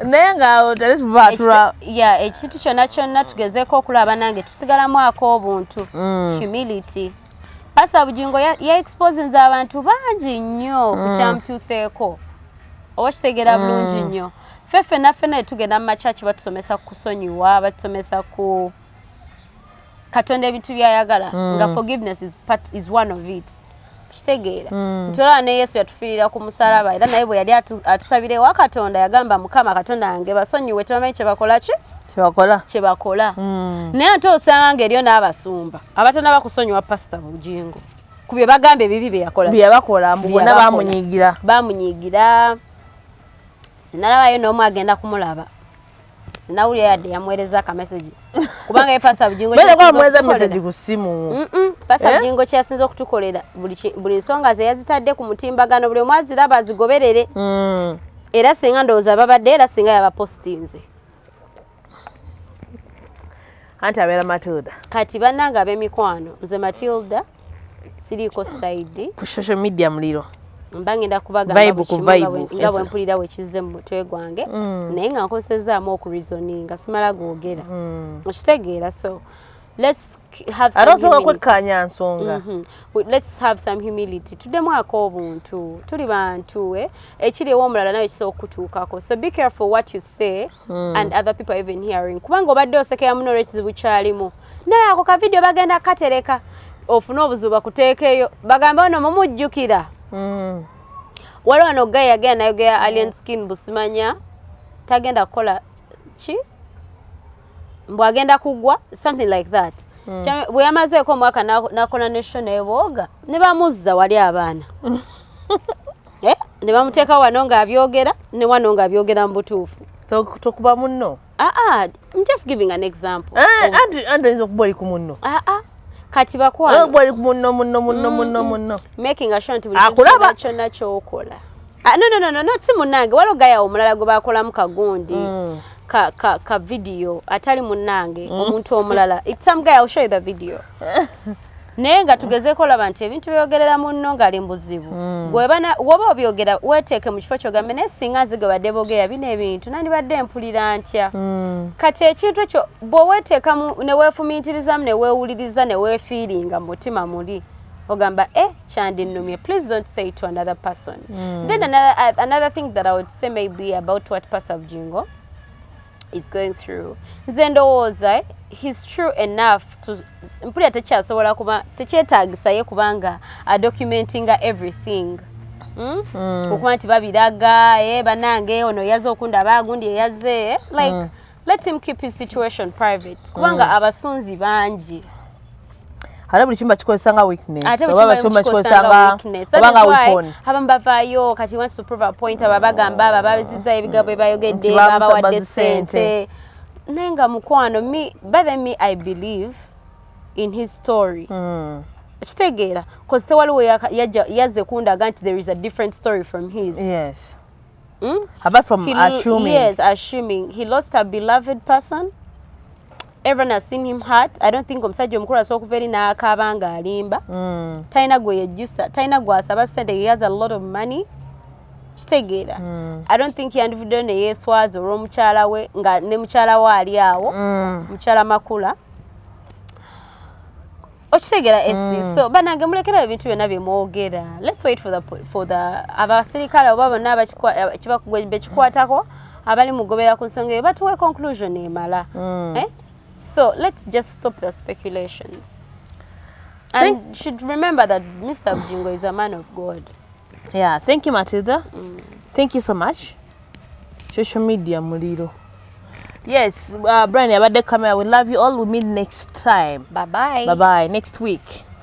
Naye nga tali tuva tula. Yeah, ekintu kyonna kyonna tugezeeko okulaba nange tusigalamu ak'obuntu, humility. Pastor Bugingo ya exposinze abantu bangi nnyo ku kyamutuuseeko, oba kitegeera bulungi nnyo. Ffe ffenna ffenna tugenda mu makyaki, batusomesa ku kusonyiwa, batusomesa ku Katonda ebintu byayagala, nga forgiveness is one of it. Kitegeera nti olaba ne Yesu yatufiirira ku musalaba, era naye bwe yali atusabira ewa Katonda yagamba, "Mukama Katonda wange, basonyiwe, tebamanyi kyebakola." Ki Kyebakola. Kyebakola. Naye ate osanga ng'eriyo n'abasumba abatanaba kusonyiwa Pasita Bugingo ku bye bagamba ebibi bye yakola. Bye yabakola, mbu bonna. Bye yabakola. Bamunyiigira. Bamunyiigira. Sinalabayo n'omu agenda kumulaba, sinawulira yadde yamuweereza akamessage, kubanga ye Pasita Bugingo Beera kyeyasinze kwamuweereza okutukolera- message ku ssimu. Pasita Eh? Bugingo kyeyasinze okutukolera, buli nsonga ze yazitadde ku mutimbagano, buli omu aziraba azigoberere. Era singa ndowooza babadde, era singa yabapositinze. Anti abeera Matilda. Kati bannange ab'emikwano, nze Matilda siriiko side. Ku social media muliro. Mba ngenda kubagamba Vibe buli ku kimu nga vibe. nga bwe mpulira bwe kizze mu mutwe gwange, naye nga nkozesezaamu okureasoninga, simala googera, okitegeera? So let's have some Ate osobola humility. kwekkaanya nsonga. Let's have some humility, tuddemu ak'obuntu, tuli bantu, eh? Ekiri ew'omulala nawe kisobola okutuukako, so be careful what you say and other people are even hearing, kubanga obadde osekera muno olw'ekizibu kyalimu, naye ako ka video bagenda katereka, ofune obuzibu bakuteekeyo, bagambe ono mumujjukira. Waliwo wano guy yagenda nayogera Alien Skin busimanya tagenda kukola ki, mbu agenda kugwa, something like that. Bwe yamazeeko omwaka nakola ne show nebooga ne bamuzza wali abaana. Eh, ne bamuteeka wano ng'abyogera ne wano ng'abyogera mu butuufu. Tokuba munno. Ah, ah, I'm just giving an example. Eh, anti oyinza okuba oli ku munno. Ah, ah. Kati bakwano Bwali munno, munno, munno, munno, munno. Making sure nti buli kintu Akulaba. kyonna kyonna kyokola. Ah, no, si munnange. Waliwo gayawo omulala gwe bakolamu kagundi ka video, atali munnange, omuntu omulala. It's some guy, I'll show you the video. Naye nga tugezeeko olaba nti ebintu byogerera munno ng'ali mu buzibu, woba obyogera, weeteeke mu kifo kyogambe, naye singa nze gwe badde boogera bino ebintu, nandibadde mpulira ntya? Kati ekintu ekyo bw'oweeteekamu ne weefumiitirizamu ne weewuliriza ne weefiiringa mu mutima muli, ogamba, "Eh, kyandinnumye." Please don't say it to another person. Then another thing that I would say maybe about what Pastor Bujingo is going through, nze ndowooza, he's true enough to mpulira tekyasobola kuba tekyetaagisa ye kubanga adocumentinga everything. Okuba nti babiraga, bannange, ono yazze okundaba, agundi eyazze, like, let him keep his situation private, kubanga abasunzi bangi. Ate buli kimu bakikozesa nga weakness. Ate oba buli kimu bakimu bakikozesa bakikozesa nga nga weakness. oba That nga is why weapon. Abamu bavaayo kati wants to prove a point, aba bagamba abo ababizizzayo ebigambo bye bayogedde Nti bamusaba babawadde ssente. ssente. Naye nga mukwano, me, by the me, I believe in his story. Okitegeera? 'Cause tewaliwo yazze kundaga nti there is a different story from his. Apart from assuming. Yes, assuming he lost a beloved person. Everyone has seen him hurt. I don't think omusajja omukulu asobola okuva eri n'akaaba ng'alimba. Talina gwe yejjusa, talina gw'asaba ssente. He has a lot of money, kitegeera? I don't think yandivuddeyo ne yeeswaza olw'omukyala we, nga ne mukyala we ali awo, mukyala Makula. Okitegeera, esi? So banange, mulekerawo ebintu byonna bye mwogera. Let's wait for the abasirikale oba bonna bekikwatako abali mugobera ku nsonga eyo batuwe conclusion emala, eh? So let's just stop the speculations and should remember that Mr. Bujingo is a man of God. Yeah, thank you, Matilda. Thank you so much. Social media muliro. Yes, Brian abadde camera. We love you all. We meet next time. Bye bye. Bye bye, next week.